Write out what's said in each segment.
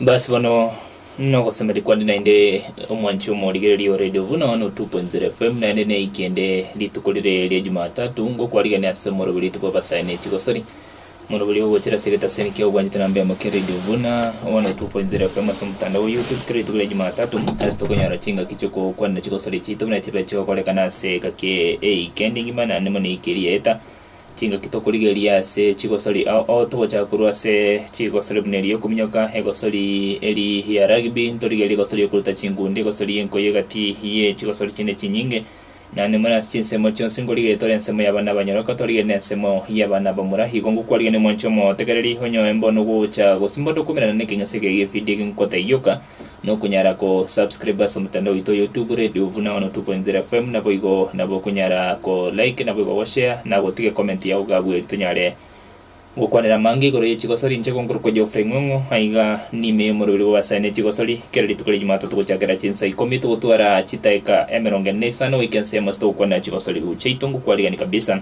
Basi bono nogosemeria kwande naende omwanchi omorigereria o Radio Vuna 102.0 FM naende neiki ende rituko rire ria Jumatatu ngokwarigania ase omoroberi rituko abasae ne chigosori omoroberi ogochera ase egetaseni kia obwanchete namba yamo kia Radio Vuna 102.0 FM ase omotandao o YouTube kera rituko ria Jumatatu ase tokonyora chingaki chiokokwanera chigosori chiaito buna chibe chigokorekana ase egaki eiki ende engima naende mono eiki eria yaeta. Chingaki tokorigereria ase chigosori ao ao togochaka korwa ase chigosori buna eria y'okominyoka, egosori eri ya rugby, ntorigererie egosori y'okoruta chinkundi, egosori y'enkoyo egati ye chigosori chinde chinyinge, naende mono ase chinsemo chionsi nkorigereria tore ensemo y'abana abanyoroka, torigererie na ensemo y'abana abamura. Igo ngokwarigania omwanchi omotegereri, onyoe mbono gocha gose mbono komerana nekeng'ese eke gi'evidio eke ngotebia oka, Nokonyara ko subscribe ase omotandao oito o YouTube Radio Vuna 102.0 FM naboigo nabo okonyara ko like naboigo go share na gotiga ecomment yao iga abwo eri tonyare gokwanera amange igoro ye chigosori inche gonkorokwa Geoffrey Ng'ong'o aiga nime y'omoroberi bw'abasae ne chigosori kera rituko ria Jumatatu gochakera chinsa ikomi togotwara chidaeka emerongo ene na isano goika ensemo ase togokwanera chigosori chiaito ngokwarigani kabisa.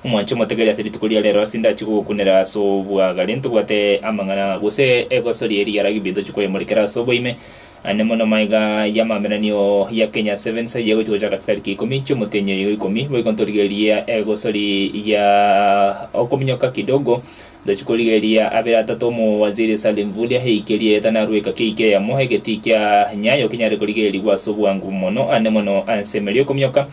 Omwanche omotegerere ase rituko ria rero ase indache gogokunera ase obwagare ntobwate amang'ana gose egosori eri ya rugby ntochie koyemorekera ase oboime ane mono magega y'amamenanio ya Kenya Sevens ayio egochia gochaka chitariki ikomi chi'omotienyi oyo ikomi boigo ntorigererie egosori ya okominyoka kidogo ntochie korigereria abere atato omowaziri Salim Mvurya eike riaye tanarweka keike eyemo egetii kia Nyayo kenyare korigererigwa ase obwango mono ane mono ase emeri okominyoka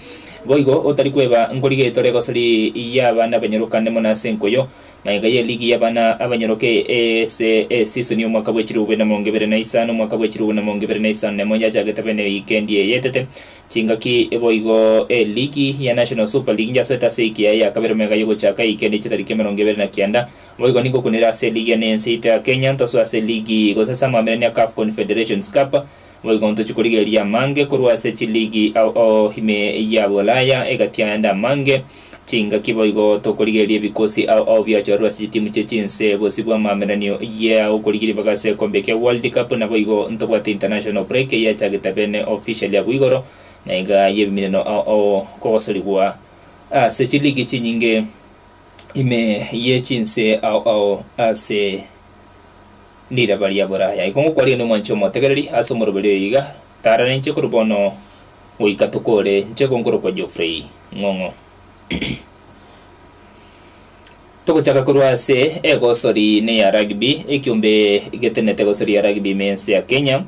Boigo otari kweba nkorigereria tore egosori y'abana abanyaroke ande mono ase enkoyo, magega y'eligi y'abana abanyaroke ase esisoni y'omwaka bwe chilifu bibere na merongo ebere na isano, omwaka bwe chilifu na merongo ebere na isano nemo yachagete bene wikendi eye etete. Chingaki boigo eligi ya National Super League njasoete ase eiki yaye ya kabere magega y'ogochaka ewikendi chitariki emerongo ebere na kianda. Boigo ningokunere ase eligi ene y'ense yaito ya Kenya, ntosoe ase eligi gose ase amamerani a CAF Confederations Cup. Boigo ntochie korigereria amange korwa ase chiligi ao ao ime ya Bolaya, egati aande amange, chingaki boigo tokorigereria ebikosi ao ao biachorerwe ase chitimu chie chinse bosio bw'amaameranio ya okorigia ribaga ase egekombe kia World Cup naboigo ntobwate international break eyachagete bene officially abwo igoro na iga y'ebimineno ao ao kogosorigwa ase chiligi chinyinge ime ye chinse ao ao ase Riraba ria Boraya. Igo ngokwaria nomwanchi omotegereri ase omoroberi oyo iga, Tara ninche korwa bono goika tokore, inche gonkorokwa Geoffrey Ng'ong'o. Togochaka korwa ase egosori neya rugby, ekiombe getenete egosori ya rugby ime ense ya Kenya,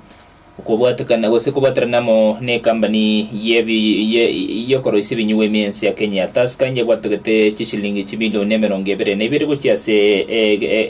Kobwatekana gose kobwaterana amo nekambani y'okoroisia ebinyugwa ime y'ense ya Kenya ya Tusker yebwatogete chishilingi chimilioni emerongo ebere na ibere gochia ase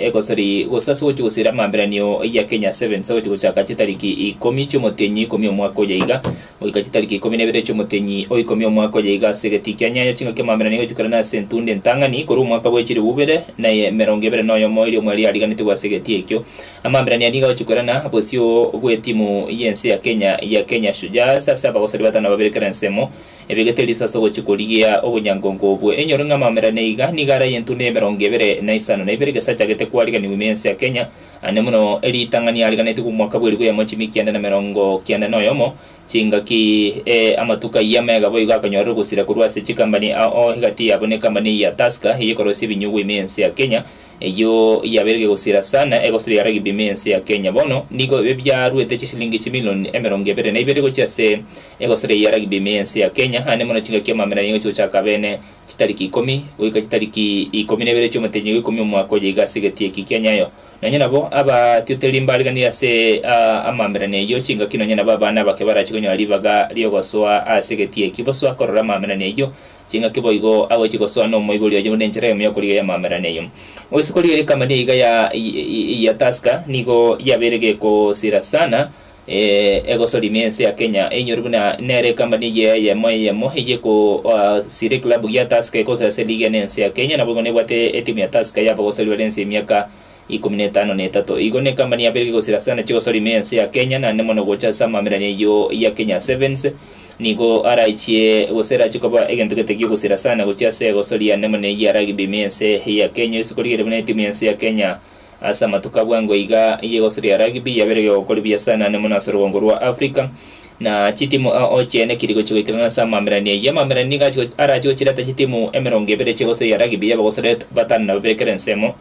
egosori gose ase gochia gosira amaamberanio ya Kenya Sevens agochia gochaka chitariki ikomi chi'omotienyi ikomi omwaka oyo iga goika chitariki ikomi na ibere chi'omotienyi o ikomi omwaka oyo iga ase egetii kia Nyayo chingaki amaamberanio agochia korana ase entunda entang'ani korwa omwaka bwe chilifu ibere na emerongo ebere na oyomo erio omweri ariganetigwe ase egetii ekio. Amaamberania nigo agochikorana bosio bw'etimu y'ense ya Kenya ya Kenya Shujaas ase abagosori batano na babere kera ensemo, ebegete riso ase ogochia korigia obonyangongo obwo. Enyoro ng'a amaamberania iga nigo are ay'entunda y'emerongo ebere na isano na ibere gese achagete kwariganigwa ime y'ense ya Kenya, ande mono ritang'ani ariganetigwe omwaka bw'elifu eyemo chimi kianda na merongo kianda na oyomo, chingaki amatuko ayio amega boigo akanyorera ogosira korwa ase chikambani ao egati yabo nekambani eyio ya Tusker eyio ekorosia ebinyugwa ime y'ense ya Kenya. Eyio yabeire gegosira sana egosira ya rugby ime y'ense ya Kenya. Bono nigo ebi biaruete chishilingi chimilioni emerongo ebere na ibere gochia ase egosira eyio ya rugby ime y'ense ya Kenya. Aande mono chingaki amamera nigo chigochaka abene chitariki ikomi goika chitariki ikomi na ibere chi'omotenyi o ikomi omwaka oyo iga ase egetii eki kia Nyayo. Nonya nabo abatioteri mbariganirie ase amamerano ayio chingaki nonya nabo abana abake barache konyora ribaga riogosoa ase egetii eki bosoa korora amamerano ayio Chingaki boigo agochia gosoa nomoibori oye buna enchera eyemo y'okorigereria amamerano eyio. Gose korigereria ekamani eyio iga ya ya Tusker nigo yabeire gegosira sana egosori ime y'ense ya Kenya einyore buna nere ekamani eyio eyemo eyemo eyio ekosira eklabu gia Tusker ekosoa ase eligi ene y'ense ya Kenya naboigo nebwate etimu ya Tusker y'abagosori bare ense y'emiaka ikomi na etano na etato. Igo nekambani yabeire gegosira sana chigosori ime y'ense ya Kenya naende mono gocha ase amamerani ayio ya Kenya Sevens nigo arachie gose erache koba egento gete gi'ogosira sana gochia ase egosori yane mono eyio ya rugby ime y'ense ya Kenya. Ase korigereria buna etimu y'ense ya Kenya ase amatuko a bwango iga y'egosori ya rugby yabeire gegokori buya sana naende mono ase orogongo rwa Africa na chitimu ao chiene kiri gochia goikerana ase amamerani ayio. Amamerani nigo arache gochireta chitimu emerongo ebere chi'egosori ya rugby y'abagosori batano na babere kera ensemo.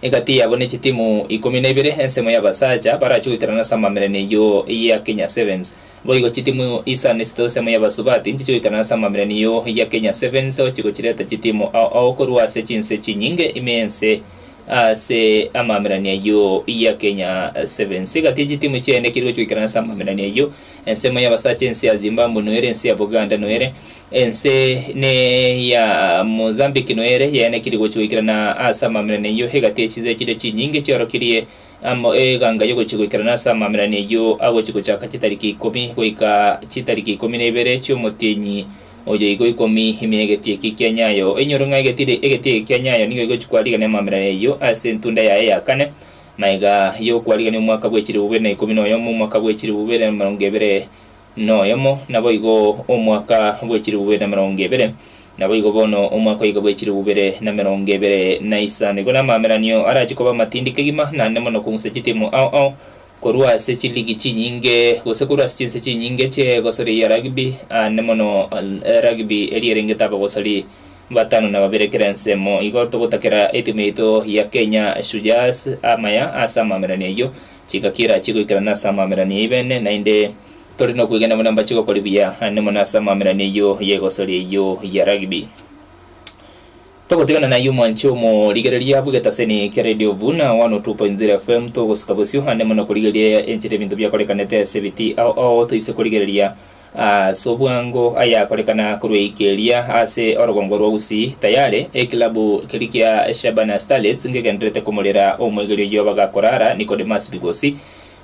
Egati yabo ne chitimu ikomi na ibere ensemo y'abasacha barache goikerana ase amamerani eyio ya Kenya Sevens. Boigo chitimu isano na isato ensemo y'abasubati nchiche goikerana ase amamerani eyio ya Kenya Sevens ochigochireta chitimu ao ao korwa ase chinse chinyinge ime y'ense ase amamerani ayio ya Kenya Sevens. Egati ye chitimu chiaye keri gochia goikerana ase amamerani ayio Ensemo y'abasacha ense ya Zimbabwe noere, ense ya Buganda noere, ense ne ya Mozambique noere, yaenekire gochia goikerana ase amamerani ayio egati ye chinse chiria chinyinge chiorokirie amo eganga y'ogochia goikerana ase amamerani ayio agochia gochaka chitariki ikomi goika chitariki ikomi na ibere chi'omotienyi oyo igo ikomi ime y'egetii eki kia Nyayo. Enyoro ng'a egetiri egetii eke kia Nyayo nigo egochia kwarigania amamerani ayio ase entunda yaye ya kane, Magega y'okwarigania omwaka bwe chilifu bibere na ikomi na oyomo, omwaka bwe chilifu bibere na emerongo ebere na oyomo, naboigo omwaka bwe chilifu bibere na emerongo ebere, naboigo bono omwaka oiga bwe chilifu bibere na emerongo ebere na isano. Igo namaameranio arache koba amatindi kegima, naende mono kong'usa chitimu ao ao korwa ase chiligi chinyinge, gose korwa ase chinse chinyinge chi'egosori ya rugby, aande mono rugby eria erengete abagosori Batano na babere kera ensemo. Igo togotakera etimu yaito ya Kenya Shujaas amaya ase amamerani ayio, chigakira chigoikerana ase amamerani aibene, naende tore nokwegena buna mbache gokori buya naende mono ase amamerani ayio y'egosori eyio ya rugby. Togotigana nayio mwanche omorigereria bw'egetaseni kia Radio Vuna 102.0 FM togosuka bosio ande mono korigereria enchera ebinto biakorekanete ase ebitii ao ao toise korigereria Ase obwango ayakorekana korwa eika eria ase orogongo rwa Gusii, tayare ekilabu keria kia Shabana Starlets ngegendererete komorera omoegeri oyio bagakorara Nicodemus Bigosi,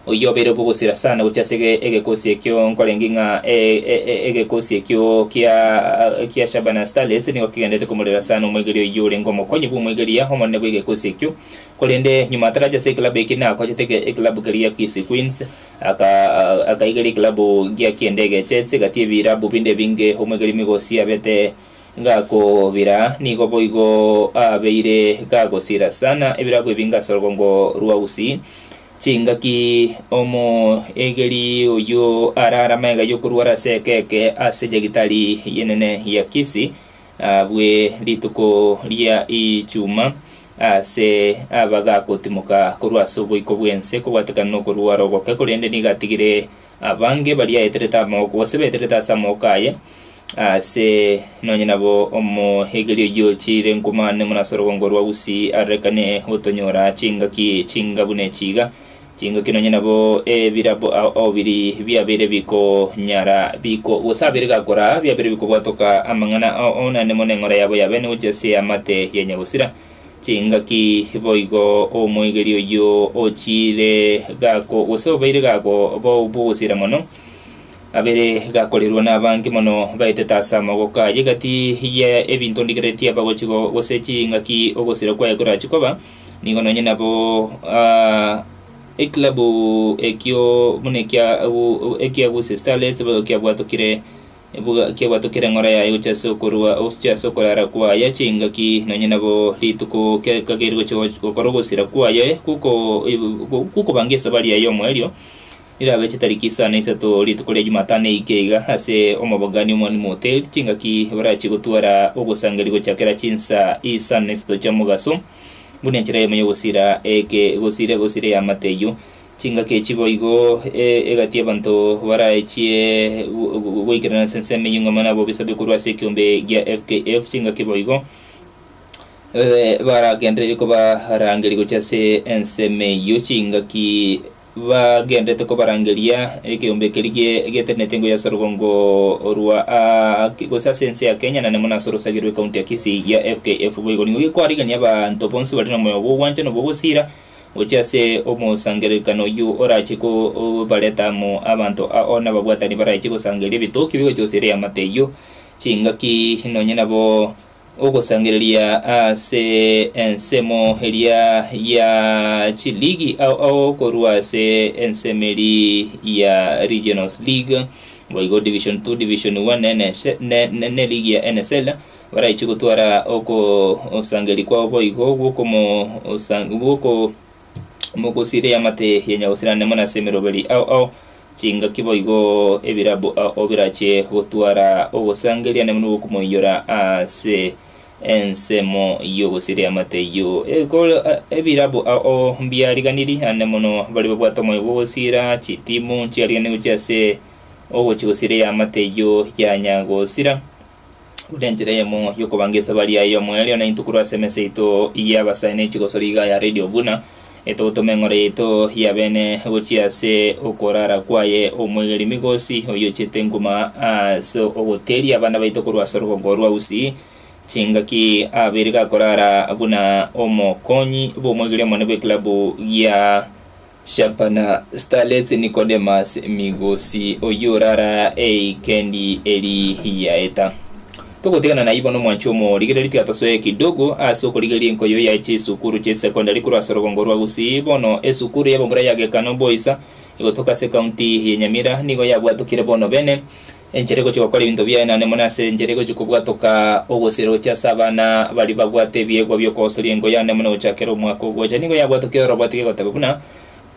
oyio obeire bw'ogosira sana gochia ase egekosi ekio nkorenge ng'a egekosi ekio kia kia Shabana Starlets nigo kegendererete komorera sana omoegeri oyio orenge omokonyi bw'omoegeria omonene bw'egekosi ekio. Korende nyuma ataracha ase ekilabu eke nakochete ekilabu keria gia Kisii Queens. Aka akaigeria ekilabu gia kiende egechetse gati ebirabu binde ebinge omwegeri migosi abete gakobira nigo boigo abeire gagosira sana ebirabu ebinge ase orogongo rwa Gusii. Chingaki omoegeri oyio arare amaega yokorwara ase ekeke ase nyagitari enene ya Kisii Abwe rituko ria Ichuma ase abagakotimoka korwa ase oboiko bw'ense kobwatekana nokorwara ogoke, korende nigo atigire abange baria aeterete amaboko, gose beterete ase amaboko aye, ase nonye nabo omoegeri oyio ochiire nkomane buna ase orogongo rwa Gusii arorekane gotonyora chingaki chinga buna echi iga. Chingaki nonye nabo ebirabo ao biri biabeire bikonyara biko gose abeire gakora biabeire bikobwatoka amang'ana ao naende mono eng'ora yabo yabene gochia ase eamate ya nyagosira. Chingaki boigo omoegeri oyio ochiire gako gose obeire gako bogosira mono abeire gakorerwa nabange mono baetete ase amagoko aye gati ye ebinto ndigereretie abagochi gose chingaki ogosira kwaye korachi koba. Nigo nonye nabo ekilabu ekio buna ekia ekia Gusii Starlets boigo kiabwatokire kiabwatokire eng'ora yaye gochia ase okorua gochia ase okorara kwaye chingaki nonye nabo rituko kageri gochia gokora ogosira kwaye goko gokobanga esabari yaye y'omoerio Rirabe chitariki isano na isato rituko ria Jumatano eike iga ase omobogani omwalimu Hotel, chingaki barachie gotwara ogosangereria gochakera chinsa isano na isato chia mogaso, buna enchera eyemo y'ogosira eke gosira gosira eamate eyio. Chingaki echi boigo egati abanto baraechie goikerana ase ensemo eyio ng'ama nabobisa korwa ase ekiombe gia FKF chingaki boigo baragendererie kobarangeria gochia ase ensemo eyio chingaki Bagenderete kobarangeria ekeombe keria getenenete engo y'ase orogongo rwa gose ase ense ya Kenya naende mono ase orosagi rw'ecounty ya Kisii gia FKF. Boigo nigo gekoarigania abanto bonsi bare nomoyo bw'ogwancha na obw'ogosira gochia ase omosangererekano oyio orache kobareta amo abanto ao nababwatani barache gosangereria ebitoki bigochia gosira eamate eyio chingaki nonye nabo Ogosangereria ase ensemo eria ya chiligi ao ao korwa ase ensemo eri ya Regionals League, boigo Division 2, Division 1 ne ne ligi ya NSL baraiche gotwara okosangereria kwabo boigo gwokomo gwoko Mogosire eamate ya nyagosira nemo nase emeroberi ao ao, chingaki boigo ebirabu ao birache gotwara ogosangeria nemo nogokomoiyora ase. Ensemo y'ogosiria amate eyio ebirabu ao mbiariganiri, ande mono baria babwate omoyo bw'ogosiira chitimu nchiariganiri gochia ase ogochia gosiria eamate eyio ya nyagosira. Buna enchera eyemo y'okobanga esabari yaye y'omoerio, naintwe korwa ase emesa yaito y'abasae ne chigosori iga ya Radio buna etogotoma eng'ora yaito y'abene gochia ase okorara kwaye omwegeri Migosi oyio ochiete nkuma ase ogoteria abana baito korwa ase orogongo rwa Gusii Chingaki abeire gakorara buna omokonyi bw'omwegeria omonene bw'eklabu gia Shabana Starlets Nicodemus Migosi oyio orara eikendi eri yaeta. Togotigana nayio bono omwanchi omorigereria tiga tosoe kidogo ase okorigereria enkoyo ya chisukuru chi'esekondari korwa ase orogongo rwa Gusii bono esukuru y'abamura ya Gekano Boys egotoka ase ekaunti ya Nyamira nigo yabwatokire bono bene Enchera egochia gokora ebinto biaye naende mono ase enchera egochia kobwatoka ogosira gochia ase abana baria babwate ebiegwa bi'okogosoria engo yane mono gochakera omwaka ogocha. Nigo yabwatokire oroboti gegoteba buna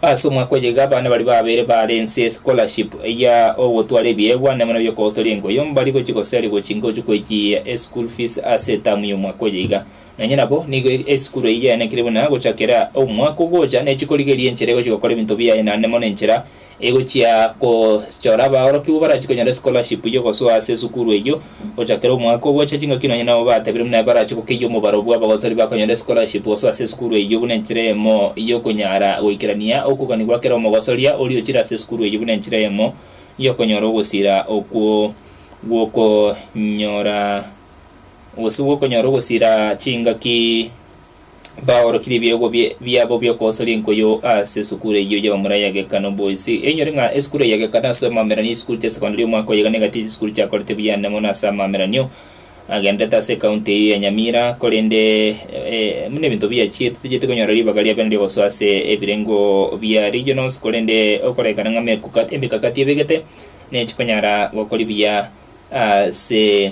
ase omwaka oyo iga abana baria babeire bare inse ye scholarship ya ogotwara ebiegwa ande mono bi'okogosoria engo oyo mbari gochia goseria gochia inka gochia koechiia eschool fees ase etamu y'omwaka oyo iga. Nonye nabo, nigo esukuru eyio yaenekire buna gochakera omwaka ogocha nechi korigereria enchera egochia gokora ebinto biaye naende mono enchera Egochia gochora abaorokigwa barachie konyora escholarship y'ogosoa ase esukuru eyio, gochakera omwaka ogocha chingaki nonye nabo batebire buna barache gokeyia omobaro bw'abagosori bakonyora escholarship gosoa ase esukuru eyio buna enchera eyemo y'okonyara goikerania okogania gwa kera omogosoria oria ochire ase esukuru eyio buna enchera eyemo y'okonyora ogosira okwo gw'okonyora gose gw'okonyora ogosira chingaki Baorokirie ebiegwa biabo bi'okogosoria enkoyo ase esukuru eyio y'abamura ya Gekano Boys. Enyore ng'a esukuru eye ya Gekano ase amamerano y'esukuru chia secondary omwaka oyo iga negati y'echisukuru chiakorete buya ande mono ase amameranio agenderete ase ecounty eyio ya Nyamira korende buna ebinto biachiete tochiete konyora ribaga ria bene riogosoa ase ebirengo bia regionals korende okorekana ng'a emekakati ebegete nechikonyara gokori buya ase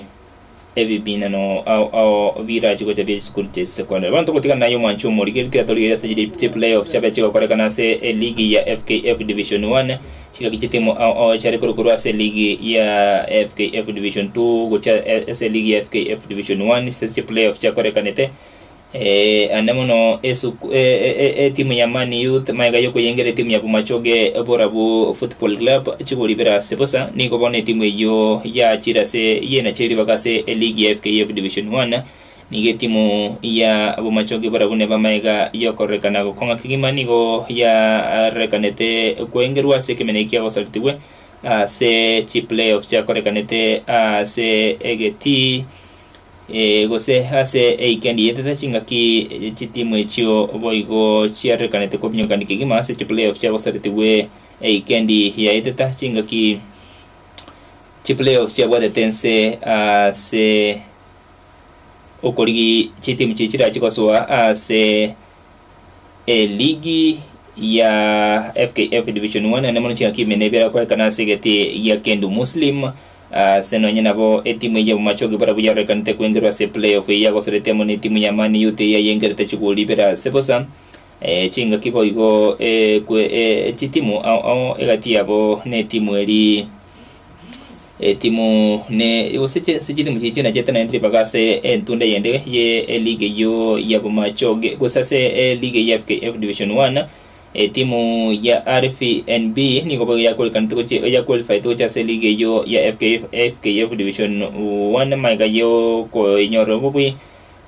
Ebibiinano ao ao birache gocha bie chisukuru chie chisekondari. Bono togotigana naye omwanchi omorigeri, tiga torigererie ase chiri chi playoff chiabe chigokorekana ase eligi ya FKF Division 1, chingaki chitimu ao ao chiare korwa korwa ase eligi ya FKF Division 2 gochia ase eligi ya FKF Division 1 ase chi playoff chiakorekanete. Ande mono esuku etimu ya Man Youth magega yokoyengera etimu ya Bomachoge Borabu Football Club chigori ibere ase bosa, nigo bono etimu eyio yachire ase yenache ribaga ase eligi ya FKF Division 1. Nigo etimu ya Bomachoge Borabu neba magega yokororekana gokong'a kegima nigo yarorekanete koengerwa ase ekemenyo ekia gosaretigwe ase chiplayoff chiakorekanete ase egetii Gose ase eikendi yetete chingaki chitimu echio boigo chiarorekanete kominyokani kegima ase chiplayoff chiagosaretigwe eikendi yaeteta chingaki chiplayoff chiabwatete ense ase okorigi chitimu chiria chirachi gosoa ase Eligi ya FKF Division 1 naende mono chingaki ime nebere korekana ase egeti gia Kendu Muslim ase nonye nabo etimu eye y'Obomachoge barabwo yarorekanete kwengerwa ase playoff eye yagoserete amo netimu ya Man Utd eye yayengerete chigoli ibere ase bosa. Chingaki boigo chitimu ao ao egati yabo netimu eri Etimu ne gose ase chitimu chiria chinachete naende ribaga ase entunda eyende ye eligi eyio ya Bomachoge gose ase eligi ya FKF Division 1 etimu ya RFNB nigo boigo yakorekanete gochia yaqualified gochia ase eligi eyio ya FKF, FKF Division 1 magega yokoinyorera obobui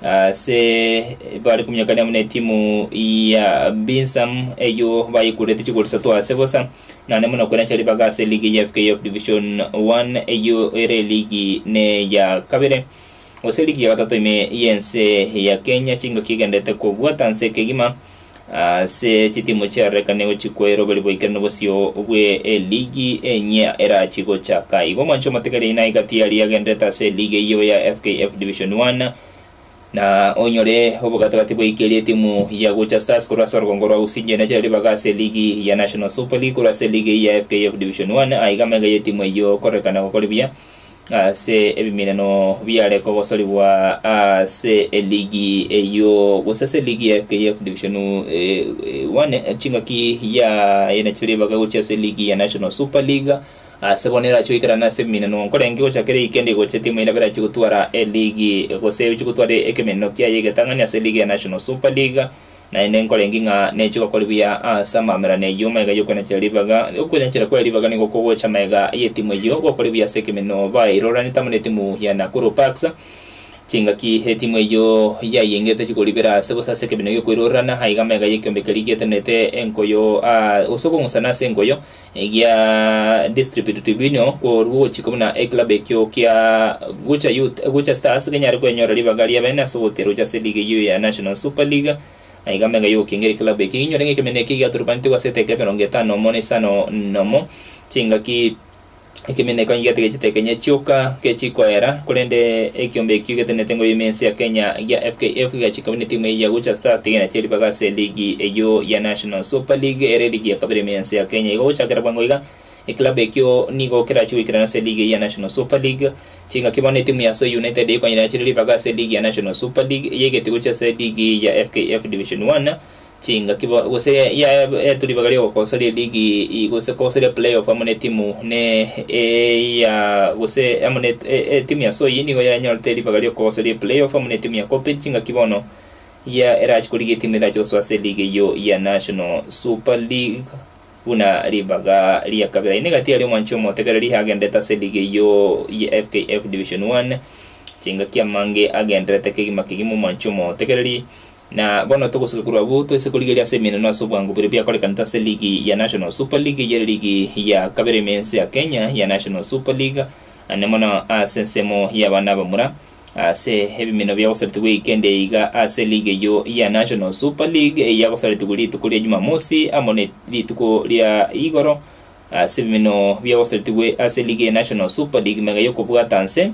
Ase bare kominyokania amo netimu ya Binsam eyio bayekurete chigoli isato ase bosa, naende mono kwenacha ribaga ase eligi ya FKF Division 1 eyio ere eligi neya kabere gose eligi ya gatato ime y'ense ya Kenya chingaki egenderete kobwata nse kegima ase chitimu chiarorekane gochia kweroberi boikeranu bosio bwe eligi enyia erachi gochaka. Igo omwancho omotegereria ina egati aria agenderete ase eligi eyio ya FKF Division 1 na onyore obogatagati bwaikeria etimu ya Gocha Stars korwa ase orogongo rwa Usinje na chire ribaga ase eligi ya National Super League korwa ase eligi eyio ya FKF Division 1 aiga amaiga y'etimu eyio kororekana gokori buya Ase ebimineno biare kogosorigwa ase eligi eyio gose ase eligi ya FKF Division 1 chingaki yaye nachio ribaga gochia ase eligi ya National Super League. Ase bono erache goikerana ase ebiminano nkorenge gochakera eikendi gocha etimu ere berache gotwara eligi gose egochia gotwara ekemeneno kiaye egetang'ani ase eligi ya National Super League. Naende nkorenge ng'a neche gokora buya ase amaamerano eyio magega y'okwenachera ribaga. Okwenachera kwaye ribaga nigo kogocha magega y'etimu eyio gokora buya ase ekemeneno bairoranete amo netimu ya Nakuru Parks. Chingaki etimu eyio yayengete chikoribera ase bosa ase ekemeneno gi'okoirorerana, aiga magega y'ekiombe keria giatenenete enkoyo gose okong'usana ase enkoyo gia District Tribunal korwa ogochika buna eclub ekio kia Gucha Youth, Gucha Stars kenyare kwenyora ribaga ria bene ase ogotiira gochia ase eligi eyio ya National Super League. Aiga amaiga y'ogokengera eclub eke inyore ng'a ekemeneno eke giaturubanetigwe ase eteka emerongo etano omo na isano nomo chingaki Ekemeneko onye giatiga chitekenye chioka gechikoera, korende ekiombe ekio getenenete ngoyo ime ense ya Kenya gia FKF gegachika buna etimu eyio ya Gucha Stars tigena chieribaga ase eligi eyio ya National Super League ere eligi ya kabere ime ense ya Kenya. Igo gochakera bwango iga eklabu ekio nigo kerache goikerana ase eligi eyio ya National Super League. Chingaki bono etimu ya Soy United ekonyora yachire ribaga ase eligi ya National Super League eyegeti gochia ase eligi ya FKF Division One. Chingaki bo gose yaetwe ribaga ri'ogokosoria eligi gose kosoria playoff amo netimu ne eya gose amo ne etimu ya Soyi nigo yanyorete ribaga ri'okogosoria eplayoff amo netimu ya Kopit chingaki bono ya erache korigia etimu erache gosoa ase eligi eyio ya National Super League buna ribaga ria kabere. Aye negati aria omwanchi omotegereri agendete ase eligi eyio ya FKF Division One chingaki amange agenderete kegima kegima omwanchi omotegereri Na bono togosuka korwa abwo, toise korigereria ase emeneno ase obwango biria biakorekanete ase ligi ya National Super League, eyio ere ligi ya kabere ime ense ya Kenya ya National Super League, naende mono ase ensemo y'abana abamura ase ebimeno biagosaretigwe weekend eye iga ase ligi eyio ya National Super League eyio yagosaretigwe rituko ria Jumamosi amo ne rituko ria igoro ase ebimeno biagosaretigwe ase ligi ya National Super League magega yokobwata nse.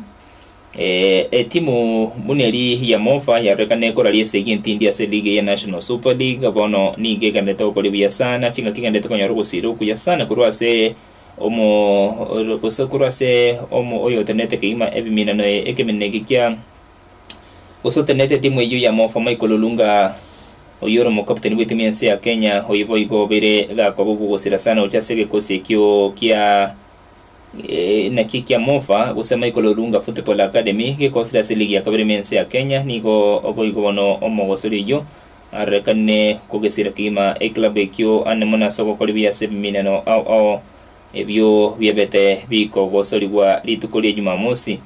Etimu buna eria ya Mofa yarorekane ekoraria esegi entindi ase eligi ya National Super League bono nigo egenderete gokora buya sana chingaki egenderete konyora ogosira okuya sana korwa ase omo gose korwa ase omo oyotenenete kegima ebiminano ekeminano eke kia gose otenenete etimu eyio ya Mofa Michael Olunga oyio ore omokapteni bw'etimu y'ense ya Kenya oyio boigo obeire gakoba obogosira sana gochia ase egekosi ekio kia Naki kia Mofa, gose Michael Olunga Football Academy, gekosire ase ligi ya kabere ime ense ya Kenya, nigo boigo bono omogosori oyio arorekane kogesira kegima eklabu ekio ane mono ase ogokora buya ase ebiminano ao ao ebio biabete bikogosorigwa rituko ria Jumamosi.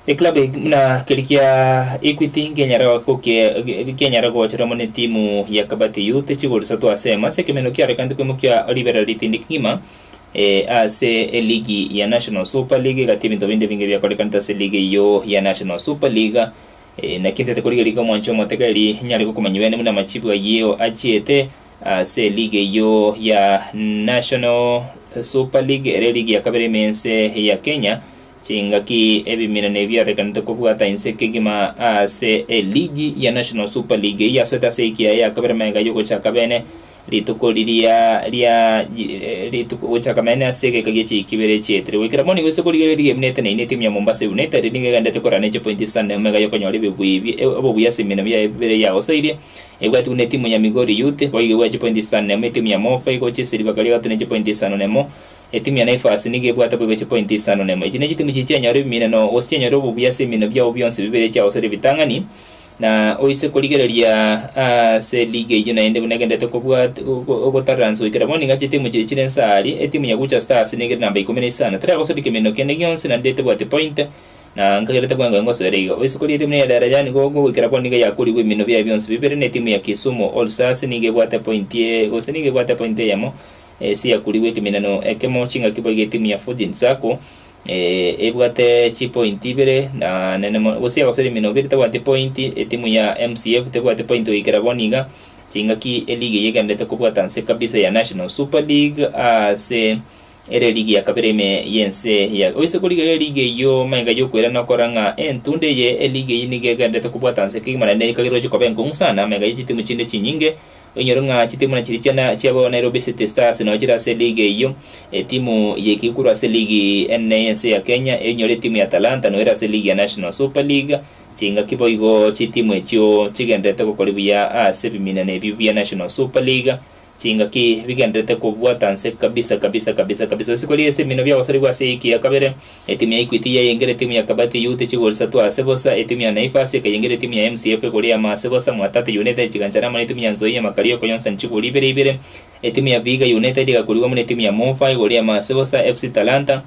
Eklabu buna keria kia Equity nkenyara nkenyara gochera amo netimu ya Kabati Youth chigori isato ase emo ase ekemenero kiarorekanete koimokia riberera ritindi kegima ase eligi ya National Super League egati ebinto binde ebinge biakorekanete ase eligi eyio ya National Super League. Naki ntete korigereria iga omwancho omotegereri nyare gokomanya bene buna amachibu ayio achiete ase eligi eyio ya National Super League ere eligi ya kabere ime ense ya Kenya. Chingaki ebiminano ebi biarorekanete kobwata inse kegima ase eligi ya National Super League eyio yasoete ase ewiki yaye ya kabere magega yogochaka bene Rituko riria ria rituko gochaka mene ase egeka gie chiiki ibere chietire. Goikera bono nigo ase korigereria rigemi neteneine etimu ya Mombasa United nigo egenderete korana ne chipointi isano na emega yokonyora ebibui bie obobuya ase eminwa biaye bibere yagosoirie. Ebwati buna etimu ya Migori Youth boigo ebwate chipointi isano na emo etimu ya Mofa egochia ase ribaga ria gatato ne chipointi isano na emo. Etimu ya Naivas nigo ebwate boigo chipointi isano na emo. Echi ne chitimu chiria chianyora ebimineno gose chianyora obobuya ase eminwa biabo bionsi bibere chiagosoria ebitang'ani. Na oise korigereria ase eligi eyio naende buna egenderete kobwat gotaransa goikera bono nigo chitimu chiria chire inse aaria, etimu ya Gucha Stars nigo ere namba ikomi na isano, teragosoria kemino kende gionsi naende tebwati point, na nkagerete bwango ngosoera iga. Oise korigia etimu ya Darajani Gogo goikera bono nigo yakorigwe ebimino biaye bionsi bibere, na etimu ya Kisumu All Stars nigo ebwate point gose nigo ebwate point eyemo ase yakorigwe ekeminano ekemo chingaki boigo etimu ya Fujin Sacco. Ebwate chipointi ibere na nene mono, gose yagosera eminwa ibere tabwati pointi, etimu ya MCF tebwati pointi goikera bono iga, chingaki eligi eye egenderete kobwata nse kabisa ya National Super League ase ere eligi ya kabere ime y'ense ya oise korigereria eligi eyio magega yokoirana okora ng'a entunde eye eligi eyio nigo egenderete kobwata nse kegima naende ekagerwa chikoba enkong'u sana magega ye chitimu chinde chinyinge. Oinyore ng'a chitimu na chiria chiana chiabo Nairobi City Stars nao chire ase eligi eyio. Etimu y'ekio korwa ase eligi enene y'ense ya Kenya einyore etimu ya Talanta nao ere ase eligi ya National Super League. Chingaki boigo chitimu echio chigendererete gokora buya ase ebiminano ebio bia National Super League. Chingaki bigendererete kobwata nse kabisa kabisa kabisa kabisa. Isiko ri'ase eminwa biagosorigwa ase eiki ya kabere, etimu ya Equity yayengera etimu ya Kabati Youth chigori isato ase bosa, etimu ya Naivas ekayengera etimu ya MCF egori eyemo ase bosa, Mwatate United chiganchana amo netimu ya Nzoia Makari okoyonsani chigori ibere ibere, etimu ya Vihiga United egakorigwa amo netimu ya Mofa egori eyemo ase bosa, FC Talanta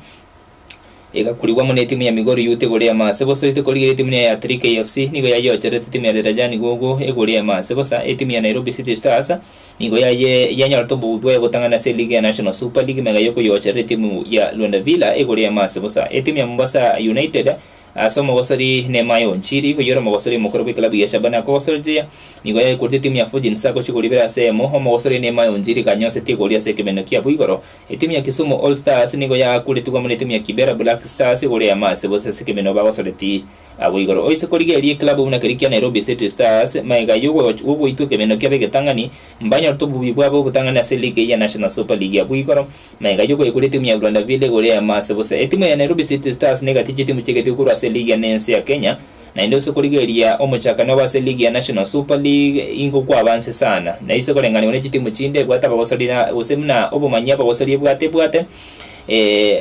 Egakurigwa amo netimu ya Migori Youth egoro eyemo ase bosa oite korigereria etimu ya 3K FC nigo yayeocherete etimu ya Darajani Gogo egoro eyemo ase bosa. Etimu ya Nairobi City Stars nigo yaye yanyorete obobuti bwaye botang'ani ase eligi ya National Super League mega yokoyeocherera etimu ya Luanda Villa egoro eyemo ase bosa. Etimu ya Mombasa United Ase omogosori Nehemiah Onchiri, oyio ore omogosori omokoro bw'eklabu ya Shabana akogosoreria, nigo yaekorete etimu ya Fujin Sacco chigori ibere ase eyemo. Omogosori Nehemiah Onchiri kanyoseti egori ase ekemenero kiabo igoro. Etimu ya Kisumu All Stars nigo yaakuretigwe amo netimu ya Kibera Black Stars igoro eyemo ase bose ase ekemenero bagosoreti abwo igoro. Oise korigereria eklabu buna keria kia Nairobi City Stars magega y'ogoitwa ekemenero kiabo egetang'ani, mbanyorete obobuya bwabo obotang'ani ase eligi ya National Super League abwo igoro. Magega y'okoigora etimu ya Rwanda Villa igoro eyemo ase bosa. Etimu ya Nairobi City Stars negati chitimu chi'egetuko korwa ase eligi ene y'ense ya Kenya, naende ase korigereria omochakano obo ase eligi ya National Super League ingo kwabanse sana. Na ase koreng'anigwa ne chitimu chinde ebwate abagosori na gose buna obomanyi abagosori ebwate ebwate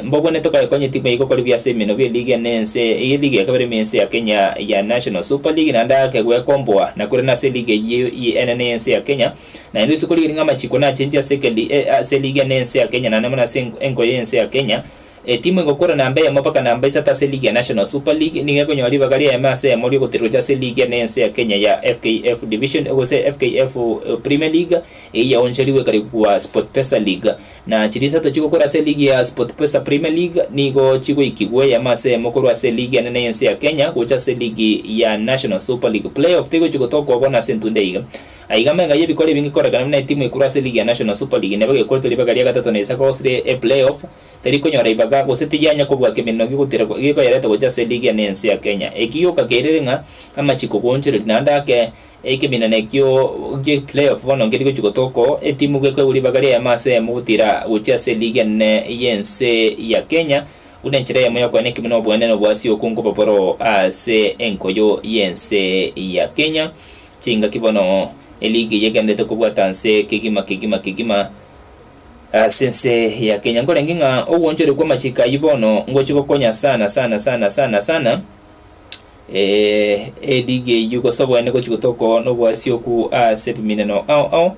mbobwenerete koyekonya etimu eye gokora buya ase emenwa bw'eligi ene y'ense eligi ya kabere ime y'ense ya Kenya ya National Super League naende ake gwekomboa na korende ase eligi eyio enene y'ense ya Kenya. Naende ase korigereria ng'a amachiko nachenche ase ekeli ase eligi ene y'ense ya Kenya naende mono ase enkoyo y'ense ya Kenya. Etimu egokora namba eyemo mpaka namba isato ase eligi ya National Super League nigo ekonyora ribaga ri'eyemo ase eyemo riogotiira gocha ase eligi ene y'ense ya Kenya ya FKF Division gose FKF Premier League eyio yaoncherigwe ekarikwa SportPesa League. Na chiria isato chigokora ase eligi ya SportPesa Premier League nigo chigoikigwa eyemo ase eyemo korwa ase eligi enene y'ense ya Kenya gocha ase eligi ya National Super League. Playoff tegochi gotoka bono ase entunda eyio. Aiga amaiga y'ebikoro ebinge korekana buna etimu ekorwa ase eligi ya National Super League neba gekorete ribaga ria gatato na isako gosire e-play-off, teri konyora ribaga gose tiyanya kobua kemeneno gegotira gekoyereta gocha ase eligi ene y'ense ya Kenya. Eki gioka kerire ng'a amachiko goonchoreria naende ake ekeminano ekio gie play-off bono nkeri gochi gotoka oo, etimu gekoegwa ribaga ri'eyemo ase eyemo gotira gochia ase eligi enene y'ense ya Kenya buna enchera eyemo yokoena ekimo na oboenenu bw'ase okwo nkoba boro ase enkoyo y'ense ya Kenya. Chingaki bono eligi eye egenderete kobwata nse kegima kegima kegima ase ense ya Kenya. Nkorenge ng'a ogwonchoria kw'amachiko ayio bono ngochia gokonya sana sana sana sana sana eligi eyio gose oboene gochia gotoka noboasioku ase ebimineno ao ao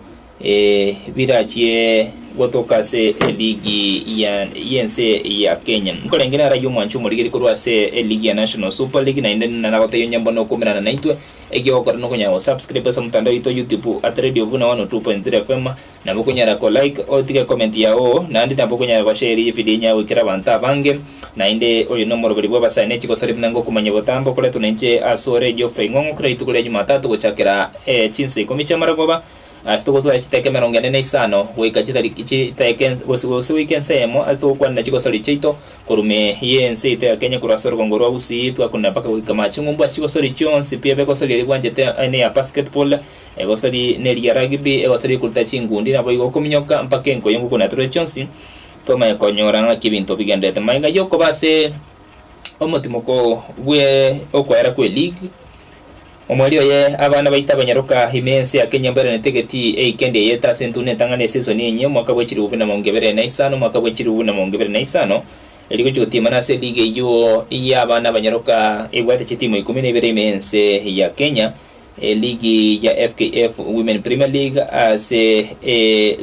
birachie gotoka ase eligi ya y'ense ya Kenya. Nkorenge naro ayio omwancho omorigeri korwa ase eligi ya National Super League naende nagotebia onye mbono okomerana naintwe. Egiogokora nokonyara go subscribe ase omotandao oito YouTube at Radio Vuna 102.3 FM, nabo okonyara ko like otige comment yao, naende nabo okonyara go share evideo enyare goikera abanto abange. Naende oyo nomoroberi bw'abasae ne chigosori buna ngokomanya botambe okoretwa nainche asore Geoffrey Ng'ong'o kera rituko ria Jumatatu gochakera chinsa ikomi chi'amarogoba Ase togotwara chiteka emerongo ene na isano goika chitariki chiteka ense gose gose goika ense eyemo ase togokwanera chigosori chiaito korwa ime y'ense yaito ya Kenya korwa ase orogongo rwa Gusii twakunera mpaka goika mache ng'umbu ase chigosori chionsi pi ebe egosori eria bwanchete ne ya basketball, egosori neri ya rugby, egosori ekoruta chingundi naboigo okominyoka mpaka enkoyo ngokwanera tore chionsi tomanye konyora ng'aki ebinto bigendererete. Magega yokoba ase omotimoko bwe okoera kwe league. Omoerio oye, abana baito abanyaroka ime y'ense ya Kenya mbairanete egetii eikendi eyete ase entunda entang'ani esesoni enyia omwaka bwe chilifu buna maongo ebere na isano omwaka bwe chilifu buna maongo ebere na isano erio gochia gotiemana ase eligi eyio y'abana abanyaroka ebwate chitimu ikomi na ibere ime y'ense ya Kenya eligi ya FKF Women Premier League ase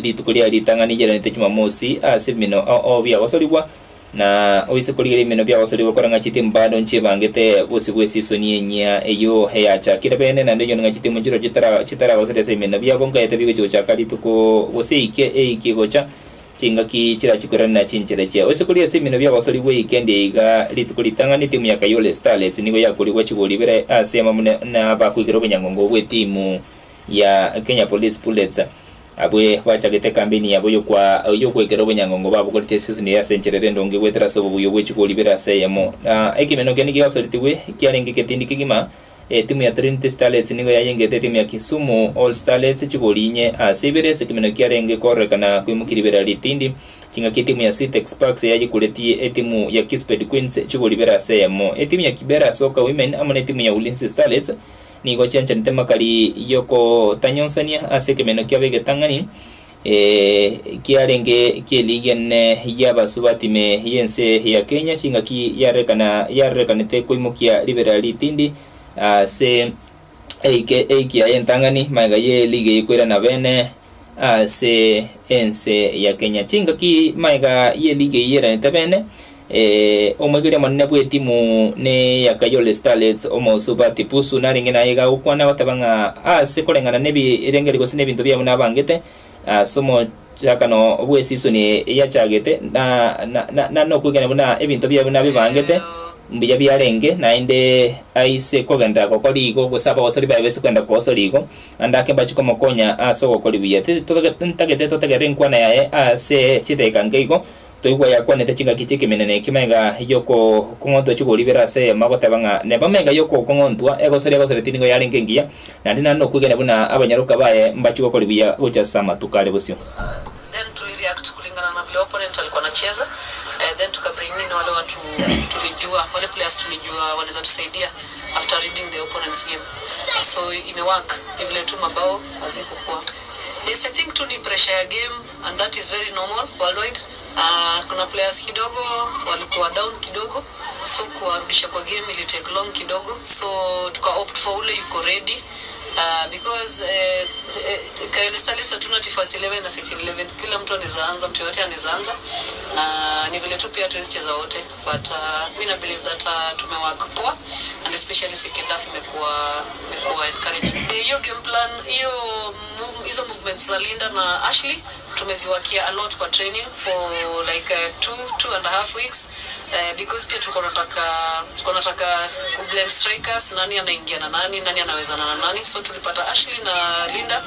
rituko ria ritang'ani riaranete Jumamosi ase ebimino ao biagosorigwa Na oise korigereria emenwa biagosorigwa kore ng'a chitimu bado nchiebangete bosio bw'esisoni enyia eyio eyachakire bene, naende onyore ng'a chitimu nchireo chitara chitaragosoria ase emenwa biabo nkaete bigochia gochaka rituko gose eike eike egocha chingaki chirachi koirana chinchera chia. Oise korigereria ase emenwa biagosorigwa eike ende iga rituko ritang'ani etimu ya Kayole Starlets nigo yakorigwa chigori ibere ase amamuna na abakoigera obonyangongo bw'etimu ya Kenya Police Bullets. Abwe bachagete ekampeni yabo y'okwa y'okwekera obonyangongo babogoretie eseseni eye ase enchera ere endonge goetera ase obobuya bwe chigori ibere ase eyemo. Na ekemeno keria nigo giagosoretigwe kiarenge egetindi kegima. Etimu ya Trinity Starlets nigo yayengete etimu ya Kisumu All Starlets chigori inye ase ibere ase ekemeno kiarenge kororekana koimokia ribera ritindi. Chingaki etimu ya Citex Sparks yayekuretie etimu ya Kisped Queens chigori ibere ase eyemo. Etimu ya Kibera Soccer Women amo netimu ya Ulinzi Starlets Nigo chianchanete amakari y'okotanyonsania ase ekemeno kiabo egetang'ani. Kiarenge ki'eligi ene y'abasubati ime y'ense ya Kenya chingaki yarorekana yarorekanete koimokia riberera ritindi ase eike eiki yaye entang'ani magega y'eligi eye koirana bene ase ense ya Kenya. Chingaki magega y'eligi eye yairanete bene Omwegeria omonene bw'etimu ne ya Kayole Starlets Omosubati Pusu narenge naye iga agokwana agoteba ng'a ase koreng'ana nebirengererio gose nebinto biabo nabangete ase omochakano bw'esisoni eyachagete na na nokwegena buna ebinto biabo nabibangete mbuya biarenge naende aise kogenderera gokora igo gose abagosori baye baise kogenda kogosora igo ande ake mbache komokonya ase ogokora buya. Ntagete totegerere enkwana yaye ase chidakika nke igo. Toigwa yakwanete chingaki chi'ekemenene eki magega y'okong'ontwa chigoribera ase eyemo agoteba ng'a neba magega y'okong'ontwa egosoria egosoretie nigo yarenge engiya, naende nare nokwegena buna abanyaroka baye mbachie gokora buya gocha ase amatuko are bosio. Then tuli react kulingana na vile opponent alikuwa anacheza then tuka bring in wale watu tulijua wale players tulijua wanaweza tusaidia after reading the opponent's game so ime work ni vile tu mabao hazikukuwa Yes, I think tu ni pressure ya game and that is very normal worldwide. Uh, kuna players kidogo walikuwa down kidogo so kuwarudisha kwa game ili take long kidogo so tuka opt for ule yuko ready uh, because eh, eh, Kayole Starlets hatuna ati first 11 na second 11 kila mtu anaweza anza, mtu yote anaweza anza na ni vile tu pia hatuwezi cheza wote but uh, mi na believe that uh, tumework poa and especially second half imekuwa imekuwa encouraging. Eh, Hiyo game plan hiyo move, hizo movements za Linda na Ashley tumeziwakia a lot kwa training for like uh, two, two and a half weeks uh, because pia tulikuwa tunataka tulikuwa tunataka kublend strikers, nani anaingia na nani, nani anawezana na nani, so tulipata Ashley na Linda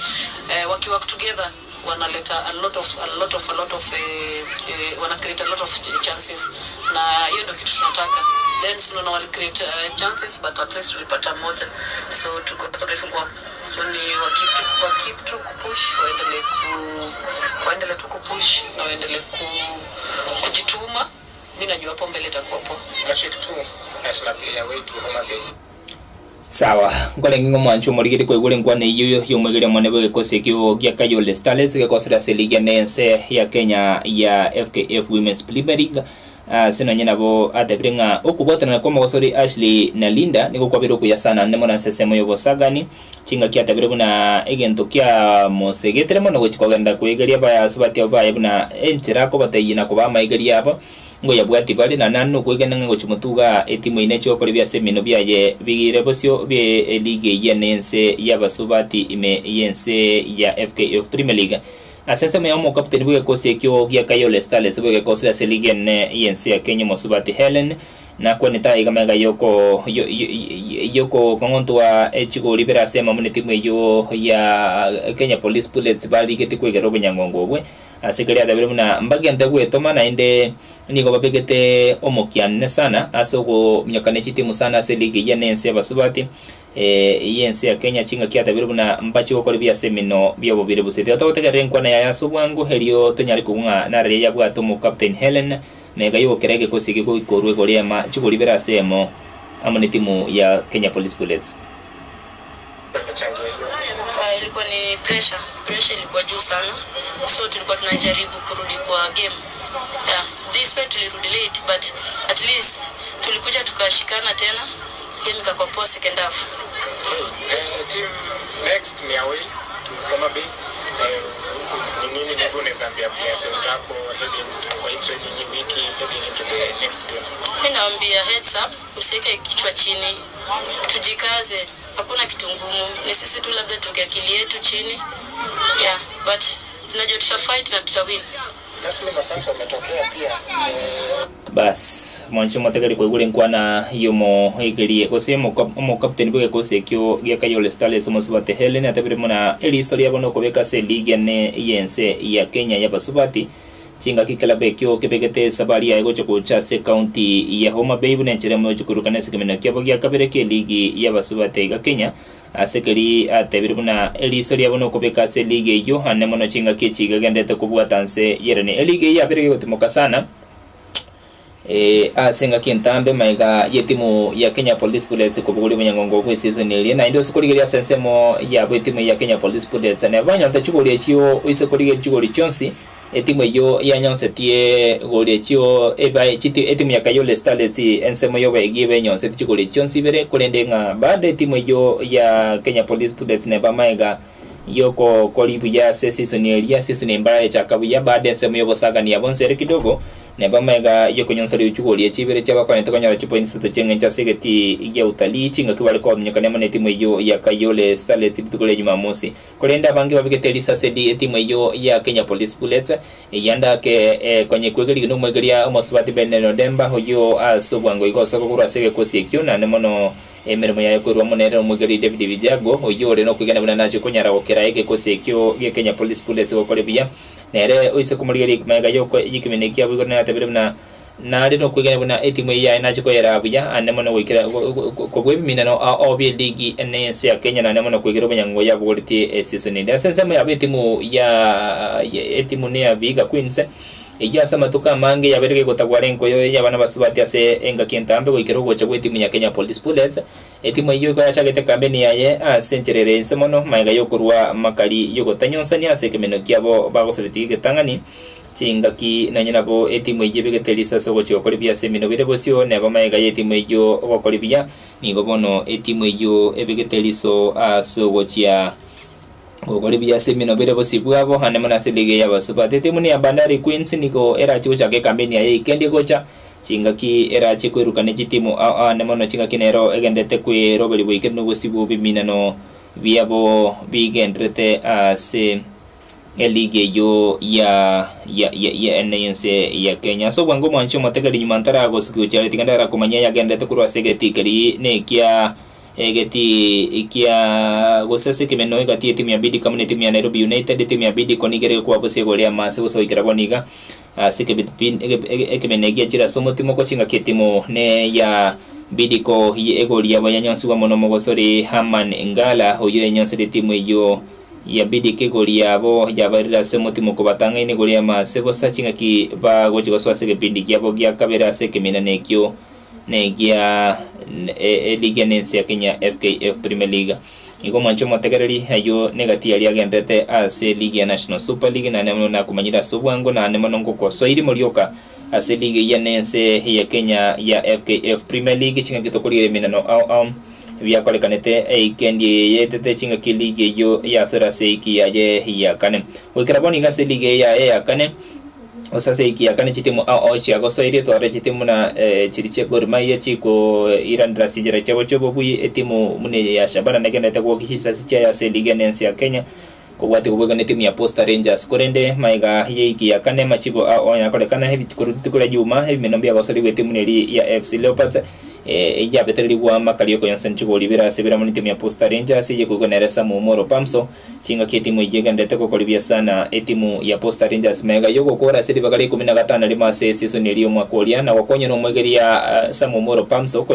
uh, wakiwork together wanaleta a lot of a lot of a lot of eh, eh, wana create a lot of chances na hiyo ndio kitu tunataka then si unaona wali create uh, chances but at least tulipata moja so tuko so grateful kwa so ni wa keep tu wa keep tu kupush waendelee ku waendelee tu kupush na waendelee ku kujituma mi najua hapo mbele itakuwa poa Patrick tu national player wetu Homa Bay. Sawa, nkorenge ng'a omwancho omorigeri koigure enkwana eyio y'omwegeria omonene bw'egekosi ekio gia Kayole Starlets gekosera ase eligi ene y'ense ya Kenya ya FKF Women's Premier League. Ase nonye nabo atebire ng'a okobwatanana kw'omogosori Ashley na Linda nigo kwabeire okuya sana naende mono ase ensemo y'obosagani. Chingaki atebire buna egento kiamosegetire mono gochia kogenda koegeria abasubati abwo baye buna enchera akobateyia na kobaa amaigerio abo. Ngoyabwati bare, na naende nokwegena ng'a gochia motuga etimu eye neche gokora ebiase ebiino biaye bigire bosio bie eligi eyio nense y'abasubati ime y'ense ya FKF Premier League. Ase ensemo ya omokapteni bw'egekosi ekio gia Kayole Starlets bw'egekosi ase eligi enene y'ense ya Kenya omosubati Hellen nakwanete aiga magega yoko yokokong'ontwa echigori bere ase emamo netimu eyio ya Kenya Police Bullets barigeti kwegera obonyangongo obwe. Ase keria atabire buna mbagende gwetoma, naende nigo babegete omokianene sana ase ogominyokana chitimu sana ase eligi eyio nense y'abasubati y'ense ya Kenya chingaki atabire buna mbache gokora ebiya ase eminwe bi'obobiri buse. Tiga togotegerera enkwana yaye ase obwango erio tonyare kogwa ng'a nararia yabwate omokaptain Hellen mega y'ogokera egekosi eke goikorwa igoro ema chigori ibere ase emo amo netimu ya Kenya Police Bullets. Emechango eyio. Ilikuwa ni pressure, pressure ilikuwa juu sana so tulikuwa tunajaribu kurudi kwa game yeah. This way tulirudi late but at least tulikuja tukashikana tena game ikakuwa poa second half. Okay, eh, team next ni away to Homa Bay. Eh, ni nini maybe unaweza ambia players wenzako heading kwa hii training hii wiki heading into the next game? Mi naambia heads up, usiweke kichwa chini, tujikaze, hakuna kitu ngumu, ni sisi tu labda tuweke akili yetu chini yeah, but tunajua tutafight na tutawin. Lastly, mafans wametokea pia eh, Bas, mwanche motegeri koigure enkwana y'omoegerie gose omokapteni bw'egekosi ekio gia Kayole Starlets omosubati Hellen atebire buna eriso riabo nokobeka ase eligi ene y'ense ya Kenya y'abasubati Chingaki kelabu ekio kebegete esabari yaye gocha gocha ase ekaunti ya Homa Bay buna enchera emo yogochia korukana ase ekemenero kiabo gia kabere ki'eligi y'abasubati aiga Kenya. Ase keri atebire buna eriso riabo nokobeka ase eligi eyio ane mono chingaki echi iga egenderete kobwata nse yerani. Eligi eyio yabere gegotimoka sana. Ase engaki entambe magega y'etimu ya Kenya Police Bullets kobogoria omonyangongo bw'esisoni eria, naende ase korigereria ase ensemo yabo etimu ya Kenya Police Bullets nabo banyorete chigori echio ase korigereria chigori chionsi etimu eyio yanyonsetie gori echio ebae chiti etimu ya Kayole Starlets ensemo y'oboegi ebe enyonsetie chigori echio chionsi ibere korende ng'a bado etimu eyio ya Kenya Police Bullets neba magega y'ogokori buya ase esisoni eria, esisoni embara yachaka buya baada ensemo y'obosagani bonsi ere kidogo, neba amaiga y'okonyonsoria chigori echi ibere chiabakonyete konyora chipointi isato chi'engencho ase egetii gia utalii chingaki bare kominyokania amo netimu eyio ya Kayole Starlets rituko ria Jumamosi. Korende abange babegete risase ri etimu eyio ya Kenya Police Bullets eyio ake ekonye kwegerigwa nomwegeria omosubati Bernard Odemba oyio ase obwango igo osoka korwa ase egekosi ekio naende mono Emeremo yaye kwerwa amo nere omwegeri David Bijago, oyio ore nokwegena buna nache konyara gokera egekosi ekio gia Kenya Police Bullets gokore buya. Nere oise komorigereria magega y'ekemene kiabo igoro nayatabire buna nare nokwegena buna etimu eyio yaye nache koyeraa buya ande mono goikera kobua ebiminano ao bie ligi ene y'ense ya Kenya naende mono koigera obonyango yabogoretie esisoni ende. Ase ensemo yabo etimu ya etimu neya Vihiga Queens Eyio ase amatuko amange yabeire gegotagwara enkoyo y'abana basubati ase engaki entambe goikera ogocha gw'etimu ya Kenya Police Bullets. Etimu eyio igo yachagete ekambeni yaye ase enchera ere inse mono magega y'okorua makari y'ogotanyonsania ase ekemenwa kiabo bagosabetie egetang'ani chingaki nonye nabo etimu eyio ebegete risasi ogochia gokora buya ase eminwa bire bosio neba magega y'etimu eyio ogokora buya nigo bono etimu eyio ebegete riso ase ogochia Gokora ebiya ase eminwa bire bosio bwabo, naende mono ase eligi y'abasubati. Etimu ya Bandari Queens nigo erache gochaka ekambeni yaye eikendi egocha, chingaki erache kweruka ne chitimu ao ao naende mono chingaki nero egenderete kweroberia boikeranu obosio bw'ebiminano biabo bigenderete ase eligi eyio ya ya ya ya ene y'ense ya Kenya. Ase obwango omwanchi omotegereri nyuma ntaragosukia gochia are tiga ndarakomanyia yagenderete korwa ase egetii keria nekia Egetii kia gose ase ekemenwa egati y'etimu ya Bidco amo netimu ya Nairobi United, etimu ya Bidco nigo ere gokwaa bosa igoro y'amase gose goikera bono iga ase ekemenwa egiachire ase omotimoko chingaki etimu ne ya Bidco egori yabo yanyonsigwa mono omogosori Herman Ngala oyio enyonsire etimu eyio ya Bidco egori yabo yabairire ase omotimoko batang'aine igoro y'amase bosa chingaki bagochia gosoa ase egepindi kiabo gia kabere ase ekemenwa ekio. Negia eligi ene ense ya Kenya FKF Premier League. Igo mwanche omotegereri ayio negati aria agenderete ase eligi ya National Super League naende mono nakomanyire ase obwango naende mono ngokosoiri morioka ase eligi eyio ene ense ya Kenya ya FKF Premier League chingaki tokorigereria eminano ao ao biakorekanete eikendi eye yetete chingaki eligi eyio yasore ase eiki yaye ya kane. Goikera bono iga ase eligi eye yaye ya kane Gose ase eiki ya kane chitimu ao ao chiagosoirie, twarore chitimu buna chiria chia Gor Mahia chikoiranera ase chinchera chiabo chi'obobui, etimu buna eye ya Shabana negenderete gwokia chisasi chiaye ase eligi ene ense ya Kenya, kobwatia kobwekana etimu ya Posta Rangers. Korende magega y'eiki ya kane amachibo ao ao yakorekana korwa rituko ria Juma, ebimeno mbiagosorigwe etimu neria ya AFC Leopards eyabetererigwe amakari okoyonsani chigori ibere ase ibere amo netimu ya Posta Rangers eye koigwa nere Samu Omoro Pamso. Chingaki etimu eyio egenderete gokora buya sana, etimu ya Posta Rangers magega y'ogokoora ase ribaga ria ikomi na gatano rimo ase esisoni eria y'omwaka oria na gokonywa nomwegeria Sam Omoro Pamso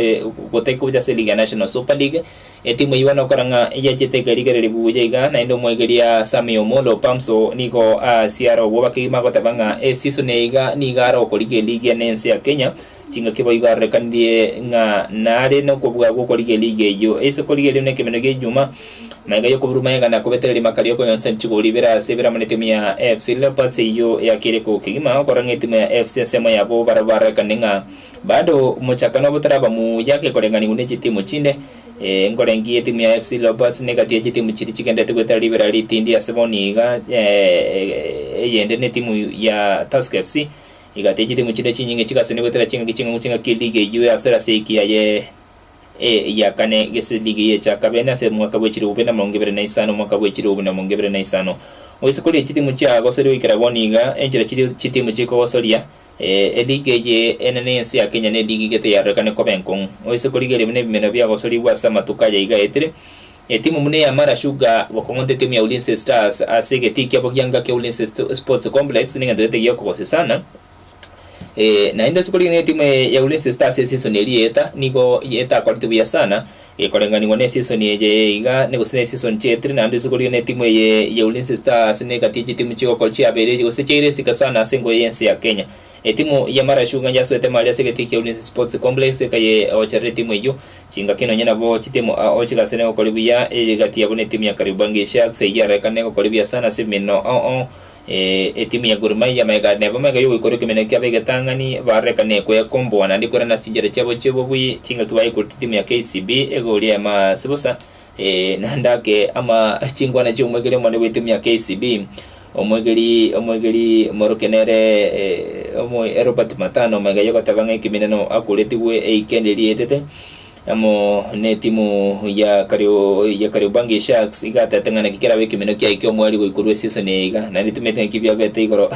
gotaki gocha ase eligi ya National Super League. Etimu eyio bono okora ng'a yachete ekerigereria buya iga naende omwegeria Sammy Omolo Pamso nigo asiara obwoba kegima agoteba ng'a esisoni eye iga nigo are okorigia eligi ene ense ya Kenya. Chingaki boigo arorekanirie ng'a nare nokobua gw'okorigia eligi eyio. Ase korigereria buna ekemenwa gia Ijuma, magega y'okoburwa magega na kobetereria rimaka ri'okoyonsa chigori ibere ase ibere amo netimu ya AFC Leopards eyio yakeire kegima okorora ng'a etimu ya AFC ensemo yabo barabwo barorekane ng'a bado omochakano obo toraba muya gekoreng'anigwa ne chitimu chinde. Nkorengia etimu ya AFC Leopards negati ye chitimu chiria chigenderete goetera ribera ritindi ase bono iga eyende netimu ya Tusker FC. Igati chitimu chinde chinyinge chigasenia goetera chingaki ching'angu chingaki eligi eyio yasore ase eiki yaye ya kane gese eligi eye chakabene ase omwaka bwe chilifu bibere na emerongo ebere na isano omwaka bwe chilifu na emerongo ebere na isano. Goise koria chitimu chiagosoria goikera bono iga enchera chiria chitimu chikogosoria eligi eye enene y'ense ya Kenya ne eligi gete yarorekane koba enkong'u. Oise korigereria buna ebimeno biagosorigwe ase amatuko aya iga aetire Etimu buna eya Mara Sugar gokong'onta etimu ya Ulinzi Stars ase egetii kiabo gia ngaki ya Ulinzi Sports Complex negento gete giokogosio sana. Naende ase korigena etimu eye ya Ulinzi Stars eseason eria yaeta nigo etakorete buya sana. Gekorenganigwa nesisoni eye iga, gose nesisoni chiaetire naende ase korigia netimu eye ya Ulinzi Stars negati ye chitimu chigokora chiabeire gose chiaire esika sana ase engoyo y'ense ya Kenya. Etimu ya Mara Sugar yasoete maria ase egetii kia Ulinzi Sports Complex ekayeocherera etimu eyio chingaki nonye nabo chitimu ao chigasene gokora buya egati yabo netimu ya Kariobangi Sharks eyio yarorekane gokora buya sana ase eminwa ao ao Etimu ya Gor Mahia magega neba magega y'ogoikora ekemenero kiabo egetang'ani, barorekane kwekomboa naende korana ase chinchera chiabo chi'obobui, chingaki baikorete etimu ya KCB egori ema ase bosa, naende ake ama chinkwana chi'omwegeri omonene bw'etimu ya KCB, omwegeri omwegeri moroke nere omo Robert Matano magega y'ogoteba ng'a ekemeneno akoretigwe eikendi eria etete. Amo netimu ya Kario ya Kariobangi Sharks igatete ng'a naki kerabe ekemino kiaye ki'omoerio goikorwa esisoni eye iga, naende timanyeti ng'aki biabete igoro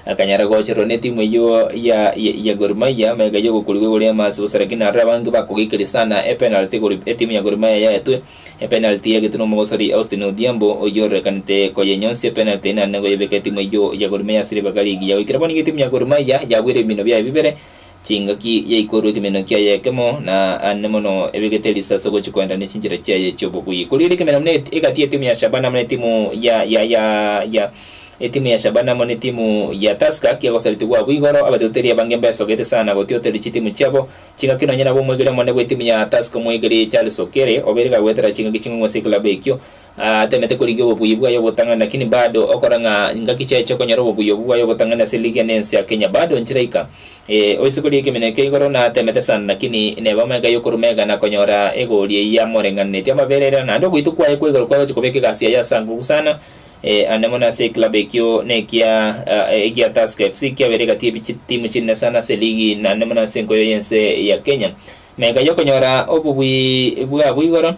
akanyara gocherwa netimu eyio ya ya Gor Mahia magega y'ogokorigwa igoro y'amache bosa lakini naroro abange bakogekeria sana epenalty igoro etimu ya Gor Mahia yaetwe epenalty yagetwe nomogosori Austin Odhiambo oyio ororekanete koyenyonsia epenalty eyio naende koyebeka etimu eyio ya Gor Mahia ase ribaga rigiya goikera bono iga etimu ya Gor Mahia yabwire ebimino biaye bibere Chingaki yaikorwe ekemeno kiaye ekemo, na aane mono ebegete risase gochia koenda ne chinchera chiaye chi'obobui. Korigereria ekemeno buna egati y'etimu ya Shabana amo netimu ya ya ya ya etimu ya Shabana amo netimu ya Tusker kiagosaretigwe abwo igoro, abatioteria abange mbesogete sana gotioteria chitimu chiabo. Chingaki nonye nabo omwegeri omonene bw'etimu ya Tusker omwegeri Charles Okere obeire kagoetera chingaki ching'ong'u ase eklabu ekio atemete korigia obobui bwaye obotang'ani lakini bado okora ng'a ngaki chiaye chiokonyora obobui obwo bwaye obotang'ani ase ligi ene ense ya Kenya bado nchiraika. Ee, oise korigia ekeminwa ekia igoro natemete sana lakini neba omega yokorumega na konyora egori eyio yamoreng'anetie amabere ere naende ogoitwa kwaye kwa igoro kwagochia kobeka egasi yaye ase angugu sana. Ee, ande mono ase eklabu ekio nekia egia Tusker FC kiabeire egati ye chitimu chinene sana ase eligi naende mono ase enkoyo y'ense ya Kenya. Mega yokonyora obobui bwabo igoro.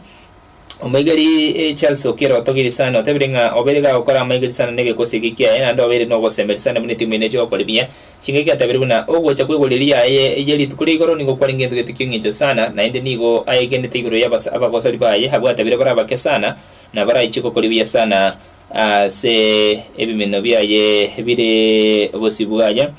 Omoigeri Charles Okello otogiri sana otebire ng'a obeire gagokora amaigeri sana negekosi eke kiaye naende obeire nogosemeria sana buna etimu eye neche gokora buya. Chingaki atebire buna ogocha kw'egori riria yaye ye rituko ria igoro nigo kwarenge gento gete ki'eng'encho sana naende nigo aegenete igoro y'abasa abagosori baye abwo atebire bare abake sana na baraiche gokora buya sana ase ebimeno biaye bire bosio bwaye.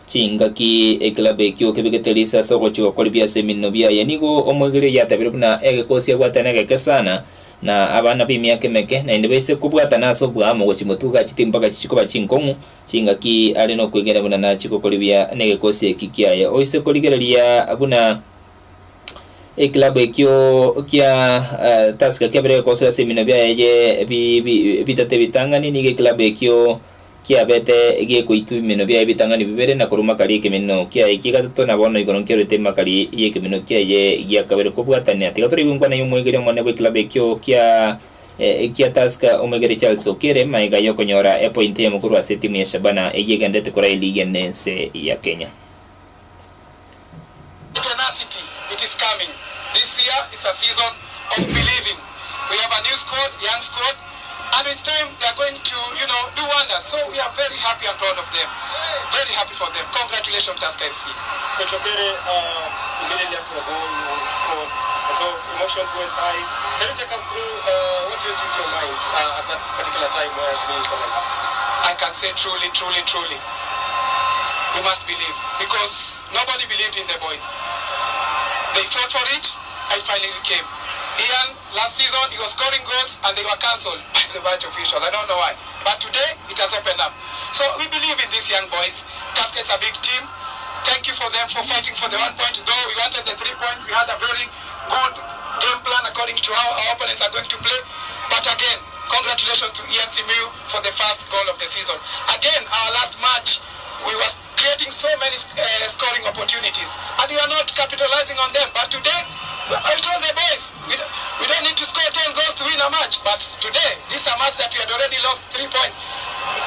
Chingaki ekilabu ekio kebegete riso ase ogochia gokora ebiya ase emenwa biaye. Nigo omoegeri oyio atabire buna egekosi abwatane egeke sana na abana b'emiaka emeke, naende baise kobwatana ase oboamo gochia motuga chitimu mpaka chichie koba chinkong'u. Chingaki are nokwegena buna nachie gokora ebiya negekosi eki kiaye. Oise korigereria buna ekilabu ekio kia Tusker kiabere gekosi ase emenwa biaye bitato ebitang'ani, nigo ekilabu ekio Kiabete gekoitwa ebimenwa biaye ebitang'ani bibere, na korwa makari y'ekemenwa kiaye kia gatato, na bono igoro nkerwete makari y'ekemenwa kiaye gia kabere kobwatania. Tiga toraigwe enkwana y'omwegeri omonene bw'ekilabu ekio kia kia Tusker, omwegeri Charles Okere, magega y'okonyora epoint eyemo korwa ase etimu ya Shabana eyio egendererete koraa eligi ene ense ya Kenya. Tenacity, it is coming. This year is a season of believing. We have a new squad, young squad, and with time they are going to, you know, do wonders. So we are very happy and proud of them. Very happy for them. Congratulations, Tusker FC. Coach Okere, uh, immediately after the goal was scored, so emotions went high. Can you take us through uh, what went into your mind uh, at that particular time where Sevilla equalized? I can say truly, truly, truly, we must believe because nobody believed in the boys. They fought for it. I finally came. Ian, last season, he was scoring goals and they were cancelled by the match officials. I don't know why. But today, it has opened up. So we believe in these young boys. Tusker is a big team. Thank you for them for fighting for the one point. Though we wanted the three points, we had a very good game plan according to how our opponents are going to play. But again, congratulations to Ian Simiyu for the first goal of the season. Again, our last match, we were creating so many uh, scoring opportunities and we are not capitalizing on them. But today, I told the boys, we don't, we don't need to score 10 goals to win a match. But today, this is a match that we had already lost three points.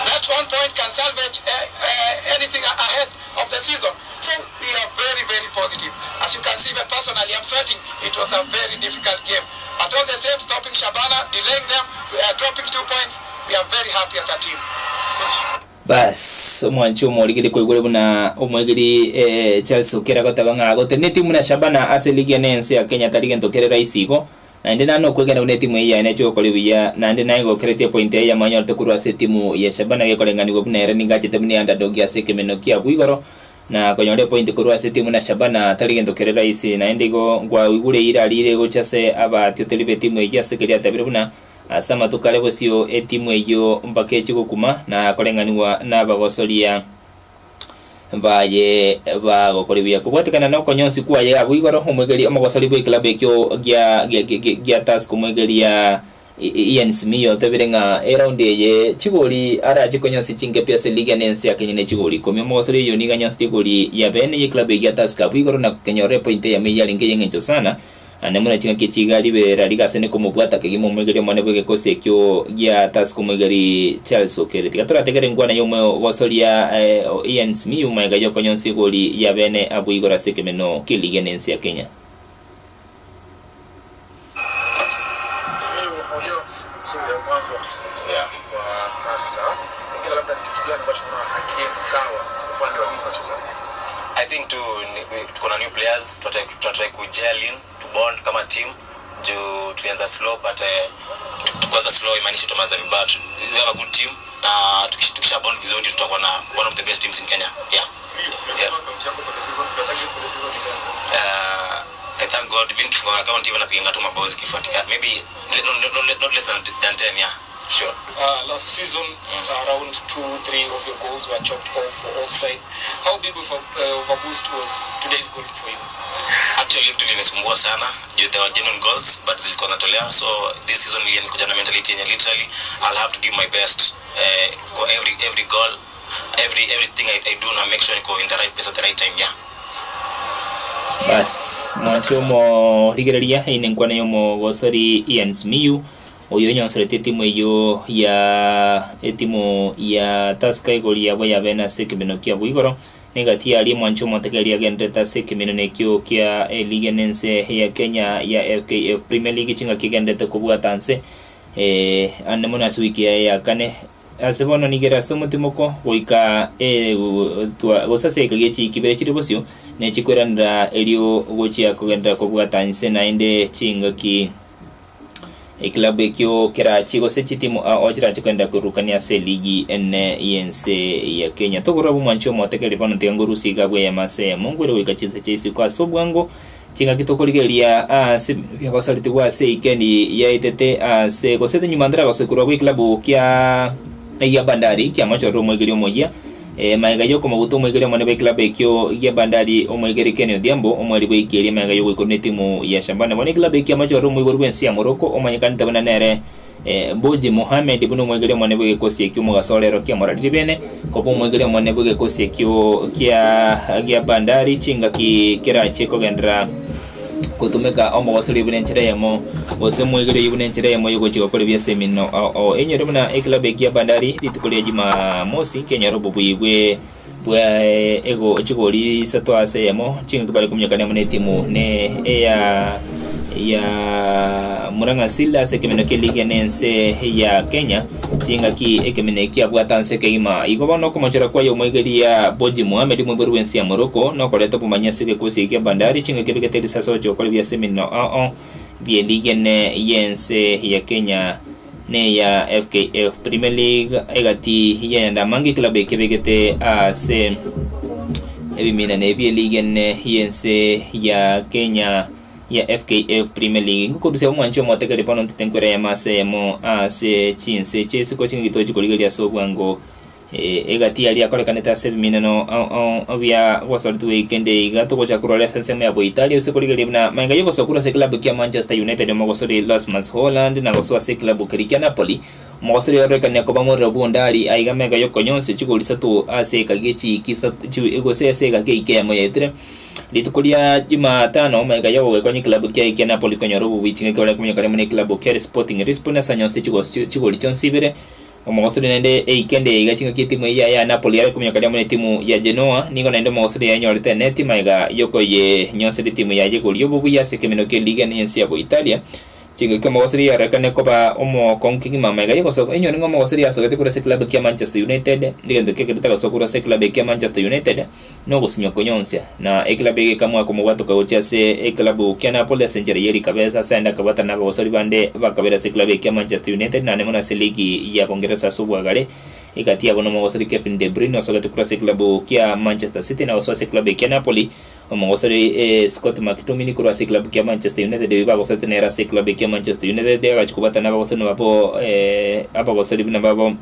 That one point can salvage uh, uh, anything ahead of the season. So we are very, very positive. As you can see, even personally, I'm sweating. It was a very difficult game. But all the same, stopping Shabana, delaying them, we are dropping two points. We are very happy as a team. Baas, omwanchi omorigeri koigure buna omoegeri Charles Okere agoteba ng'a gotenena etimu na Shabana ase eligi ene y'ense ya Kenya tari gento kere rahisi igo, naende nane okwegena buna etimu eyio yaye neche gokora buya naende naye gokeretie epointi eye yamonyorete korwa ase etimu ya Shabana gekoreng'anigwa buna ere nigo achete buna eunderdog ase ekemeno kiabwo igoro. Na konyora epointi korwa ase etimu na Shabana tari gento kere rahisi naende igo nkwaigure eira rire gochia ase abatioteri b'etimu eyio ase keria atabire buna ase amatuko are bosio etimu eyio mpaka echie gokuma na koreng'anigwa nabagosoria baye bagokora buya. Kobwatekana nokonyonsi kwaye abwo igoro omwegeri omogosori bw'eklabu ekio gia gia Tusker omwegeria Ian Simiyu otebire ng'a eraundi eye chigori arache konyonsi chinke pi ase ligi ene ense ya Kenya ne chigori ikomi. Omogosori oyio nigo anyonsete igori ya bene ye club egia Tusker abwo igoro na kenyorera epointi eyemo eyio yarenge ey'eng'encho sana ande buna ching'aki echi iga riberera rigase ne komobwata kegima omoegeri omonene bw'egekosi ekio gia Tusker omoegeri Charles Okere. Tiga torategere enkwana y'omogosoria Ian Simiyu magega y'okonyonsi igori ya bene abwo igoro ase ekemeno ki'eligi ene ense ya Kenya. Simiyu unajua msimu mzuri au mwanzo wa msimu mzuri kwa Tusker, pengine labda ni kitu gani ambacho unaona hakiendi sawa upande wa nyinyi wachezaji? I think tu ni- tuko na new players tunatry tunatry ku gel in to bond kama team juu tulianza slow but eh, kwanza slow imaanishi tumeanza vibaya. Tu- We have a good team na tukisha, tukisha bond vizuri tutakuwa na one of the best teams in Kenya. Yeah. Simiyu, umefungua akaunti yako for the season, your target for the season ni gani? I thank God mimi nikifungua account hivi napiga tu mabao zikifuatika. Maybe not, not, not less than 10 yeah. Sure. Last season, around two, three of your goals were chopped off for offside. How big of a boost was today's goal for you? Actually kitu ilinisumbua sana juu there were genuine goals but zilikuwa zinatolewa so this season nilikuja na mentality yenye literally I'll have to give my best eh, kwa every goal everything I do na make sure niko in the right place at the right time yeah. Bas, mwanche omorigereria ine enkwana y'omogosori Ian Simiyu, oyo onyonsorete etimu eyio ya etimu ya Tusker igoro yabo yabene ase ekemino kiabo igoro, Negati yaria omwancho omotegereria agenderete ase ekemineno ekio kia eligi ene ense ya Kenya ya FKF Premier League chingaki egenderete kobwata nse ande mono ase wiki yaye ya kane. Ase bono nigo ere ase omotimoko goika gose ase egeka gie chiiki ibere chire bosio nechikweranera erio gochia kogenderera kobwata nse naende chingaki Ekilabu ekio kerachi gose chitimu ao chirache kogenda korurukania ase eligi ene y'ense ya Kenya. Tokorora omwanchi omotegereri bono tiga ngorusie iga bw'eyemo ase eyemo nkwere goika chinsa chia isiko ase obwango chingaki tokorigereria ase ebinto biagosaretigwe ase eikendi yaetete ase gose nyuma ntaragosoa korwa gw'ekilabu kia egia Bandari kiamochorire omoegeri omoyia Magega y'okomobuta omoegeri omonene bw'ekilabu ekio gia Bandari, omoegeri Ken Odhiambo, omweri bw'eiki eria magega y'ogoikorwa n'etimu ya Shabana. Bono ekilabu ekio kiamochorire omoibori bw'ense ya Morocco omanyekanete buna nere Boji Mohamed buna omoegeri omonene bw'egekosi ekio omogaso orero kiamoraririe bene koba omoegeri omonene bw'egekosi ekio kia gia Bandari chingaki kerachie kogenderera gotumeka omogosori buna enchera eyemo gose omoegeri oyio buna enchera eyemo y'ogochia gokora ebiase eminno ao ao. Enyore buna ekilabu eki ya Bandari rituko ria Jumamosi nkenyore obobui bwe bwa ego chigori isato ase eyemo chingaki bare kominyokania amo netimu ne eya ya Murang'a Seal ase ekemino kia ligi ene ense ya Kenya chingaki ekemino eki kiabwata nse kegima. Igo bono okomochora kwaye omoegeria Boji Mohamed omoibori bw'ense ya Morocco nokoreta obomanyi ase egekosi eki kia Bandari chingaki ebegete risasi ogochia gokora ebiase eminno ao bi'eligi ene y'ense ya Kenya neya FKF Premier League egati y'ayande amange eklabu eke ebegete ase ebiminane bi'eligi ene y'ense ya Kenya ya FKF Premier League. Ngokorusia omwanchi omotegereri bono ntete nkwere eyemo ase eyemo ase chinse chi'esiko chingaki tochi korigereria ase obwango egati yaria yakorekanete ase ebimineno bia gosoretigwe kende iga togocha korwa ase ensemo ya Boitalia ase korigereria buna magega y'ogosoa korwa ase eklabu kia Manchester United omogosori Rasmus Hojlund na gosoa ase eklabu keria kia Napoli omogosori ororekania koba morero bw'ondari aiga magega y'okonyonsia chigori isato ase eka gi'echiiki isato gose ase eka gi'eiki eyemo yaetire Rituko ria Jumatano, magega y'ogogekonya eklabu kiaye kia Napoli konyora obobuya chingaki bare kominyoka rimo neklabu kia Sporting Lisbon ase anyonsete chigori chionsi ibere. Omogosori naende eike ende iga chingaki etimu eyio ya Napoli yare kominyoka riamo netimu ya Genoa nigo naende omogosori yayenyorete eneti magega yokoyenyonsera etimu yaye igoro y'obobuya ase ekemino ki'eliga n'ense ya Boitalia. Chingaki omogosori yarorekane koba omokong'u kegima magega y'ogosoka enyoni ng'a omogosori yasogete korwa ase eklabu kia Manchester United egento kegerete agasoka korwa ase eklabu eke ya Manchester United nogosinywa konyonsia na eklabu eye ekamwaka omobwatoka gochia ase eklabu kia Napoli ase enchera ye rikabesa ase aende akabwatana nabagosori bande bakabera ase eklabu eke ya Manchester United naende mono ase ligi ya Bongeresa ase obwagare. Egati yabo nomogosori Kevin De Bruyne osogete korwa ase eklabu kia Manchester City na gosoa ase eklabu ekia Napoli. Omogosori Scott McTominay korwa ase eklabu kia Manchester United oyio bagosorete nere ase eklabu ekia Manchester United agachia kobwatana nabagosori nababo abagosori buna babo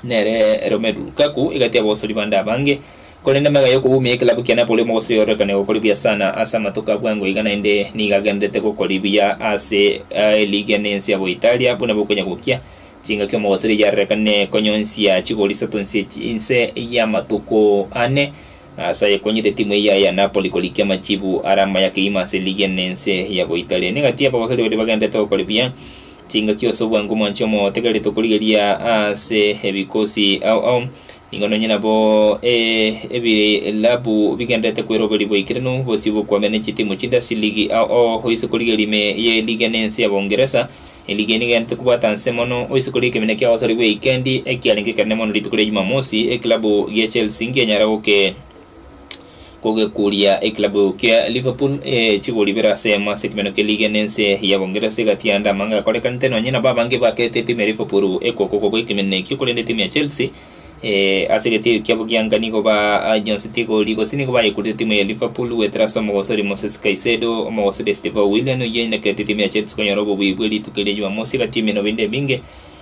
nere Romelu Lukaku egati y'abagosori bande abange. Korende amaiga y'okogumia eklabu kia Napoli omogosori ororekane gokora buya sana ase amatuko a bwango iga naende nigo agendererete gokora buya ase eligi ene y'ense ya Boitalia buna bokonya gokia Chingaki omogosori yarorekane konyonsia chigori isato inse inse y'amatuko ane, ase ayekonyire etimu eye ya Napoli korikia amachibu are amaya kegima ase eligi ene ense ya Boitalia. Negati y'abagosori baria bagenderete gokora buya chingaki ase obwango omwanchi omotegereri tokorigeria ase ebikosi ao ao. Nigo nonye nabo ebilabu bigendererete kweroberia boikeranu bosio bokwamera ne chitimu chinde ase ligi ao ao oise korigereria ime y'eligi ene ense ya Bongeresa. Eligi eye nigo egendererete kobwata nse mono oise koria ekemina kia gosarigwa eikendi ekiarenge ekenene mono rituko ria Jumamosi ekilabu gia Chelsea nkianyara goke kogekuria ekilabu kia Liverpool chigori ibere ase eyemo ase ekemino kia ligi ene ense ya Bongeresa egati yande amange akorekanete nonye nabo abange bakerete etimu ya Liverpool ekoko kobua ekemino ekio korende etimu ya Chelsea Ase egetio kiabo gianga nigo banyonseti egoli, gose nigo bayekurete timu ya Liverpool goetera ase omogosori Moses Caicedo, omogosori Estevao Willian oyio oinekerete timu ya Chelsea konyora obobui bwe rituko eria Jumamosi egati y'emino binde ebinge.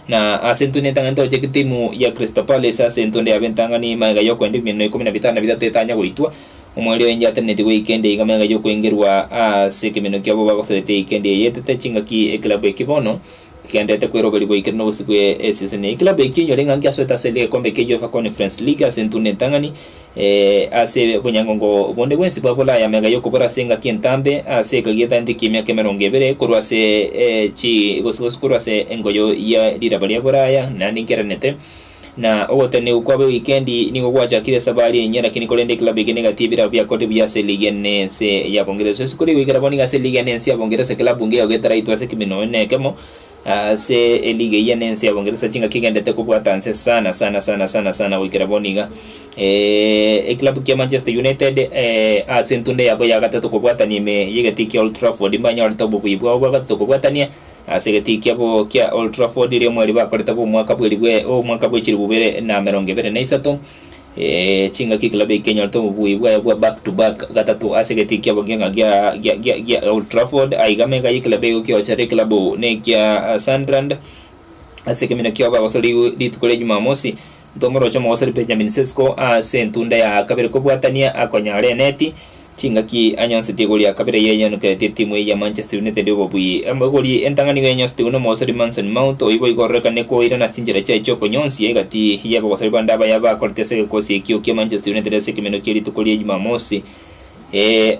Na ase entunda entang'ani tocheke timu ya Crystal Palace ase entunda yabo entang'ani magega y'okoenda emino ikomi na bitano na bitato etanya goitwa. Omweri oye njatenenetie goika ende iga magega y'okoengerwa ase ekemino kiabo bagosorete eika ende eyetete chingaki eklabu eke bono. Kegendererete kweroberia boikeranu obosio bwe esisoni eye. Eklabu ekio inyore ng'a ngiasoete ase egekombe kia UEFA Conference League ase entunda entang'ani ase obonyangongo bonde bwensi bwa Bulaya amega y'okobora ase engaki entambe ase ekagi etaente ki'emiaka emerongo ebere korwa ase chi gose gose korwa ase engoyo ye riraba ria Bulaya naende nkeranete na ogotenenigwa kwabo ewikendi nigo gwachakire esabari enyia lakini korende eklabu eke negati ebirabo biakorire buya ase eligi ene ense ya Bongeresa. Ase kori goikera bono iga ase eligi ene ense ya Bongeresa eklabu ngeyo getaraitwa ase ekemino nonya na ekemo ase eligi eyio ene ense ya Bongeresa chingaki egendete kobwata nse sana sana sana sana sana goikera bono iga. Eklabu kia Manchester United ase entunda yabo ya gatato kobwatania ime y'egetii kia Old Trafford mbanyorete obobui bwabo bwa gatato kobwatania Ase egetii kiabo kia Old Trafford erio omweri bakorete bw'omwaka bw'eri bwe omwaka bwe chilifu bibere na emerongo ebere na isato, chingaki ekilabu eke kenyorete obobui bwaye bwa back to back gatato ase egetii kiabo kia ng'a gia gia gia gia Old Trafford. Aiga amaiga y'ekilabu eke giochera ekilabu nekia Sunderland ase ekemina kiabo bagosori rituko ria Jumamosi. Ntomoroche omogosori Benjamin Sesko ase entunda ya kabere kobwatania akonyara eneti chingaki anyonsetie egori ya kabere eyio enyonekeretie etimu eyio ya Manchester United obobui. Egori entang'ani nigo yanyosetigwe nomogosori Mason Mount oyio boigo ororekane koirana ase chinchera chiaye chiokonyonsia egati y'abagosori bande abaya bakorete ase egekosi ekio kia Manchester United ase ekemeno kie rituko ria Jumamosi.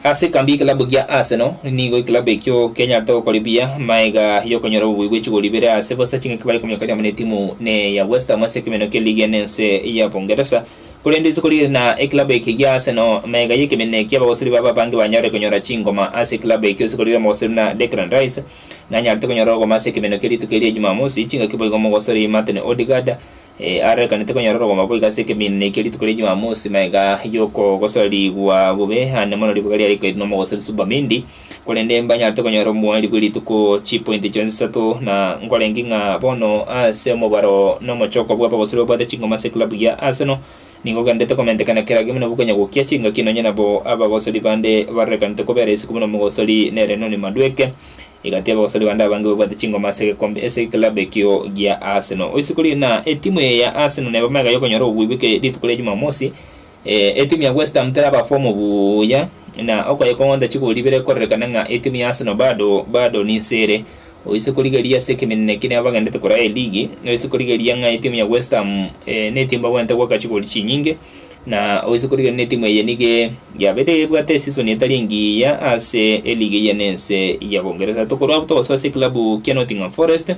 Ase ekambi y'ekilabu gia Arsenal, nigo ekilabu ekio kenyarete gokora buya magega y'okonyora obobui bwe chigori ibere ase bosa chingaki bare kominyoka amo netimu ne ya West Ham ase ekemeno kia ligi ene ense ya Bongeresa. Korende isiko rire na ekilabu eke gia Arsenal magega y'ekemeno ekio abagosori babo abange banyorire konyora chingoma ase ekilabu ekio isiko rire omogosori buna Declan Rice nanyarete konyora orogoma ase ekemeno kia rituko eria Jumamosi chingaki boigo omogosori Martin Odegaard Arorekanete konyora orogoma boigo ase ekemina ekia rituko ria Jumamosi magega y'okogosorigwa bobe aane mono riboga riare rikairwa nomogosori Subamindi, korende mbanyarete konyora omoerio bwe rituko chipointi chionsi isato na nkorenge ng'a bono ase omobaro na omochoko bw'abagosori babwate chingoma ase eklabu ya Arsenal nigo ogenderete komentekana kera ake buna bokonya gokia chingaki nonye nabo abagosori bande barorekanete kobera isiko buna omogosori nere Noni Madueke. Egati y'abagosori bande abange babwate chingoma ase egekombe ase eklabu ekio gia Arsenal. Oisiko riria na etimu eye ya Arsenal neba magega y'okonyora obobui bw'eke rituko ria Jumamosi, etimu ya West Ham teraba form buya na okoyekong'onta chigoli ibere kororekana ng'a etimu ya Arsenal bado bado ninse ere. Oise korigereria ase ekemenene eke nabo bagendete koraa eligi, oise korigereria ng'a etimu ya West Ham netimu babwenerete goaka chigoli chinyinge. Na oise korigereria netimu eye nigo yabeire ebwate esisoni etari engiya ase eligi eye nense ya Bongeresa. Tokorwa abwo togosoa ase eklabu kia Nottingham Forest.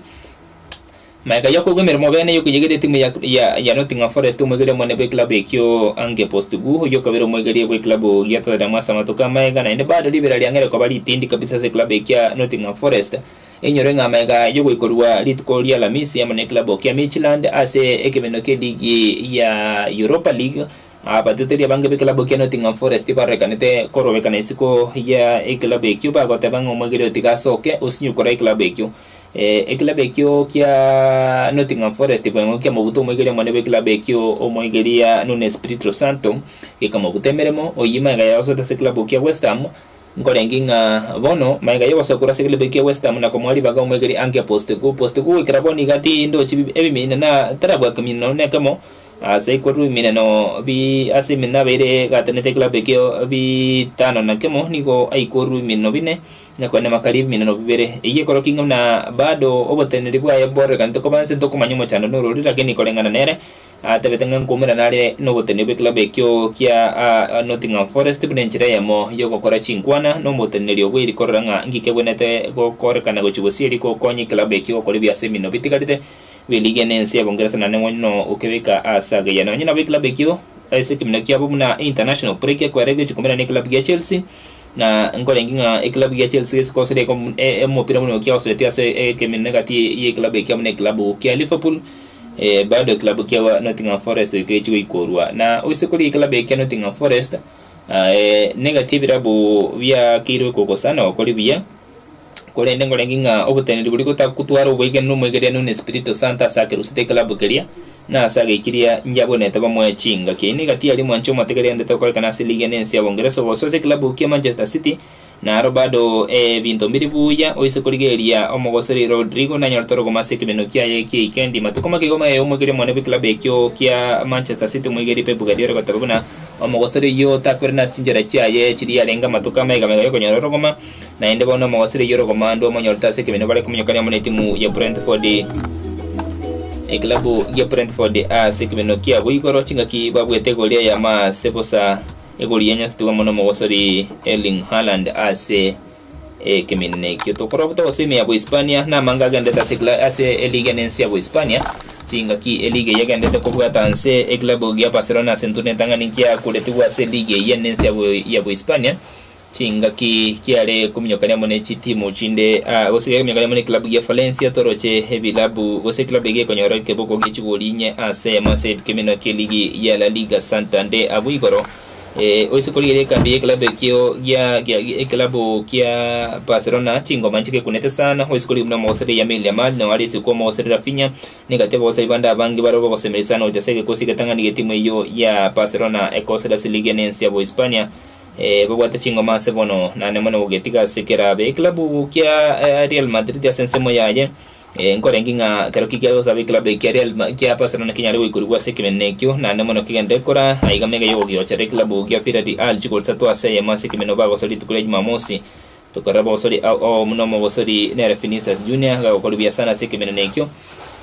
Magega yokoigwa emeremo bene yokoyegera etimu ya, ya, ya Nottingham Forest omoigeria omonene bw'eklabu ekio Ange Postecoglou oyio okabera omoigeria bw'eklabu gia Tottenham ase amatuko amaega naende bado ribera riang'eire koba ritindi kabisa ase eklabu ekia Nottingham Forest. Enyore ng'a amaiga y'ogoikorwa rituko ria Alamisi amo neklabu kia Midtjylland ase ekemeno ki'eligi ya Europa League. Abateteri abange b'eklabu kia Nottingham Forest barorekanete korobekana isiko ya eklabu ekio bagoteba ng'a omwegeria oyo tiga asoke osinywe koraa eklabu ekio. Ekilabu ekio kia Nottingham Forest boigo kiamobuta omoigeria omonene bw'ekilabu ekio omoigeria Nuno Espirito Santo gekamobuta emeremo oyio magega yaye osoete ase ekilabu kia West Ham nkorenge ng'a bono magega y'ogosoa korwa ase ekilabu kia West Ham na komoa ribaga omoigeria Ange Postecoglou Postecoglou goikera bono iga tindochi ebimina na tarabua kemina nonya nekemo Ase korwa emineno bi ase emineno abeire gatenete ekilabu ekio bitano na kemo nigo aikorwe emineno bine, na koenda makari ebimineno bibere. Eyio ekorokia ng'a buna bado oboteneneri bwaye mbororekanete koba nse ntokomanya omochando norori, lakini koreng'ana nere atebete ng'a nkoumerana are noboteneneri bw'ekilabu ekio kia Nottingham Forest buna enchera eyemo y'ogokora chinkwana na omoteneneri obwo eri korora ng'a ngiki ebwenerete gokorekana gochia bosio eri gokonya ekilabu ekio gokora ebiase emineno bitigarete. Bw'eligia na ense ya Bongeresa naende mono okebeka ase ageya. Nonye nabo ekilabu ekio ase ekeminwa kiabo buna international break ekwera egochia komera na ekilabu gia Chelsea na nkorenge ng'a ekilabu gia Chelsea gesikosire omopira buna kiagoseretie ase ekeminwa egati ye ekilabu ekio amo na ekilabu kia Liverpool bado ekilabu kia Nottingham Forest gechi goikorwa. Na oise korigia ekilabu eke kia Nottingham Forest negati ebirabu biakeirwe kogosa na gokori buya. Korende nkorenge ng'a oboteneneri boria gotakotwara obwegenwa na omwegererano na Espirito Santo ase akerusete ekelabu keria, na ase ageikiria njabwenerete bamoe chingaki. Eyio negati aria mwanche omotegereri aendete gokorekana ase ligi ene ense ya Bongeresa ogosoa ase ekelabu kia Manchester City, naro bado ebinto mbiri buya oise korigereria omogosori Rodrigo nanyorete orogoma ase ekemeno kiaye ki'eikendi. Matuko make igo magega omwegeria omonene bw'ekelabu ekio kia Manchester City omwegeria Pep Guardiola goteba buna omogosori oyio takwerana ase chinchera chiaye chiria arenge amatuko amaiga maiga yokonyora orogoma. Naende bono omogosire oyio orokomando omonyorete ase ekemino bare kominyokania amo netimu ya Brentford. Eklabu ya Brentford ase ekemino kiabo igoro chingaki babwete egoli eyemo ase bosa egoli yanyosetigwe amo nomogosori Erling Haaland ase ekemino ekio. Tokorora togosoa ime ya Bohispania namange agenderete ase ase eligi ene ense ya Bohispania chingaki eligi eye egenderete kobwata nse eklabu gia Barcelona ase entunda entang'ani kiakuretigwe ase eligi eye ene ense ya Bohispania. Chingaki kiare kominyokania amo ne chitimu chinde, gose kiare kominyokania amo nekilabu gia Valencia, toroche ebilabu gose ekilabu eke gekonyora ekeboko gie chigoli inye ase eyemo ase ekeminwa ki'eligi ya La Liga Santander abwo igoro. Oise korigereria ekambi y'ekilabu ekio gia ekilabu kia Barcelona chingoma nchio gekunete sana, oise korigereria buna omogoseri Lamine Yamal nao are isiko omogoseri Raphinha, Negati abagosari bande abange barabwo bagosemeria sana gocha ase egekosi egetang'ani g'etimu eyio ya Barcelona ekosera ase ligi ene ense ya Bohispania. Babwate chingoma ase bono, naende mono gogetiga ase kerabe eklabu kia Real Madrid ase ensemo yaye. Nkorenge ng'a kero ki kiare gosaba eklabu eke kia Real kia Barcelona kenyare goikorigwa ase ekemeneno ekio, naende mono kegenderere kora aiga mega y'ogogiochera eklabu gia Villarreal chigori isato ase eyemo ase ekemeneno bagosoa rituko ria Jumamosi. Tokorora abagosori ao ao buna omogosori nere Vinicius Junior gagokora buya sana ase ekemeneno ekio,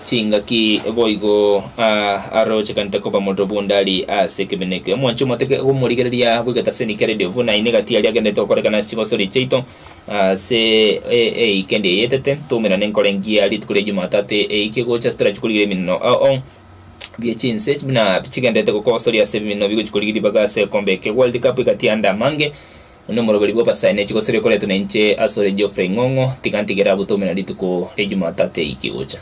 chingaki boigo arochekanete koba morero bw'ondari ase ekemeneno ekio. Omwanchi omoteke omorigereria bw'egetaseni kia Radio buna ine gati aria agenderete gokorekana ase chigosori chiaito ase eikendi eye etete, toumerane enkoro engiya rituko ria Jumatatu eike gocha ase torachi korigereria emeneno ao ao. bie chinse buna chigenderete gokogosoria ase ebimeneno bigochi korigia ribaga ase egekombe eke World Cup egati y'ande amange. Nomoroberi bw'abasae ne chigosori ekoretwe nainche asore Geoffrey Ng'ong'o, tiga ntigere abwo toumera rituko ria Jumatatu eyio kegocha.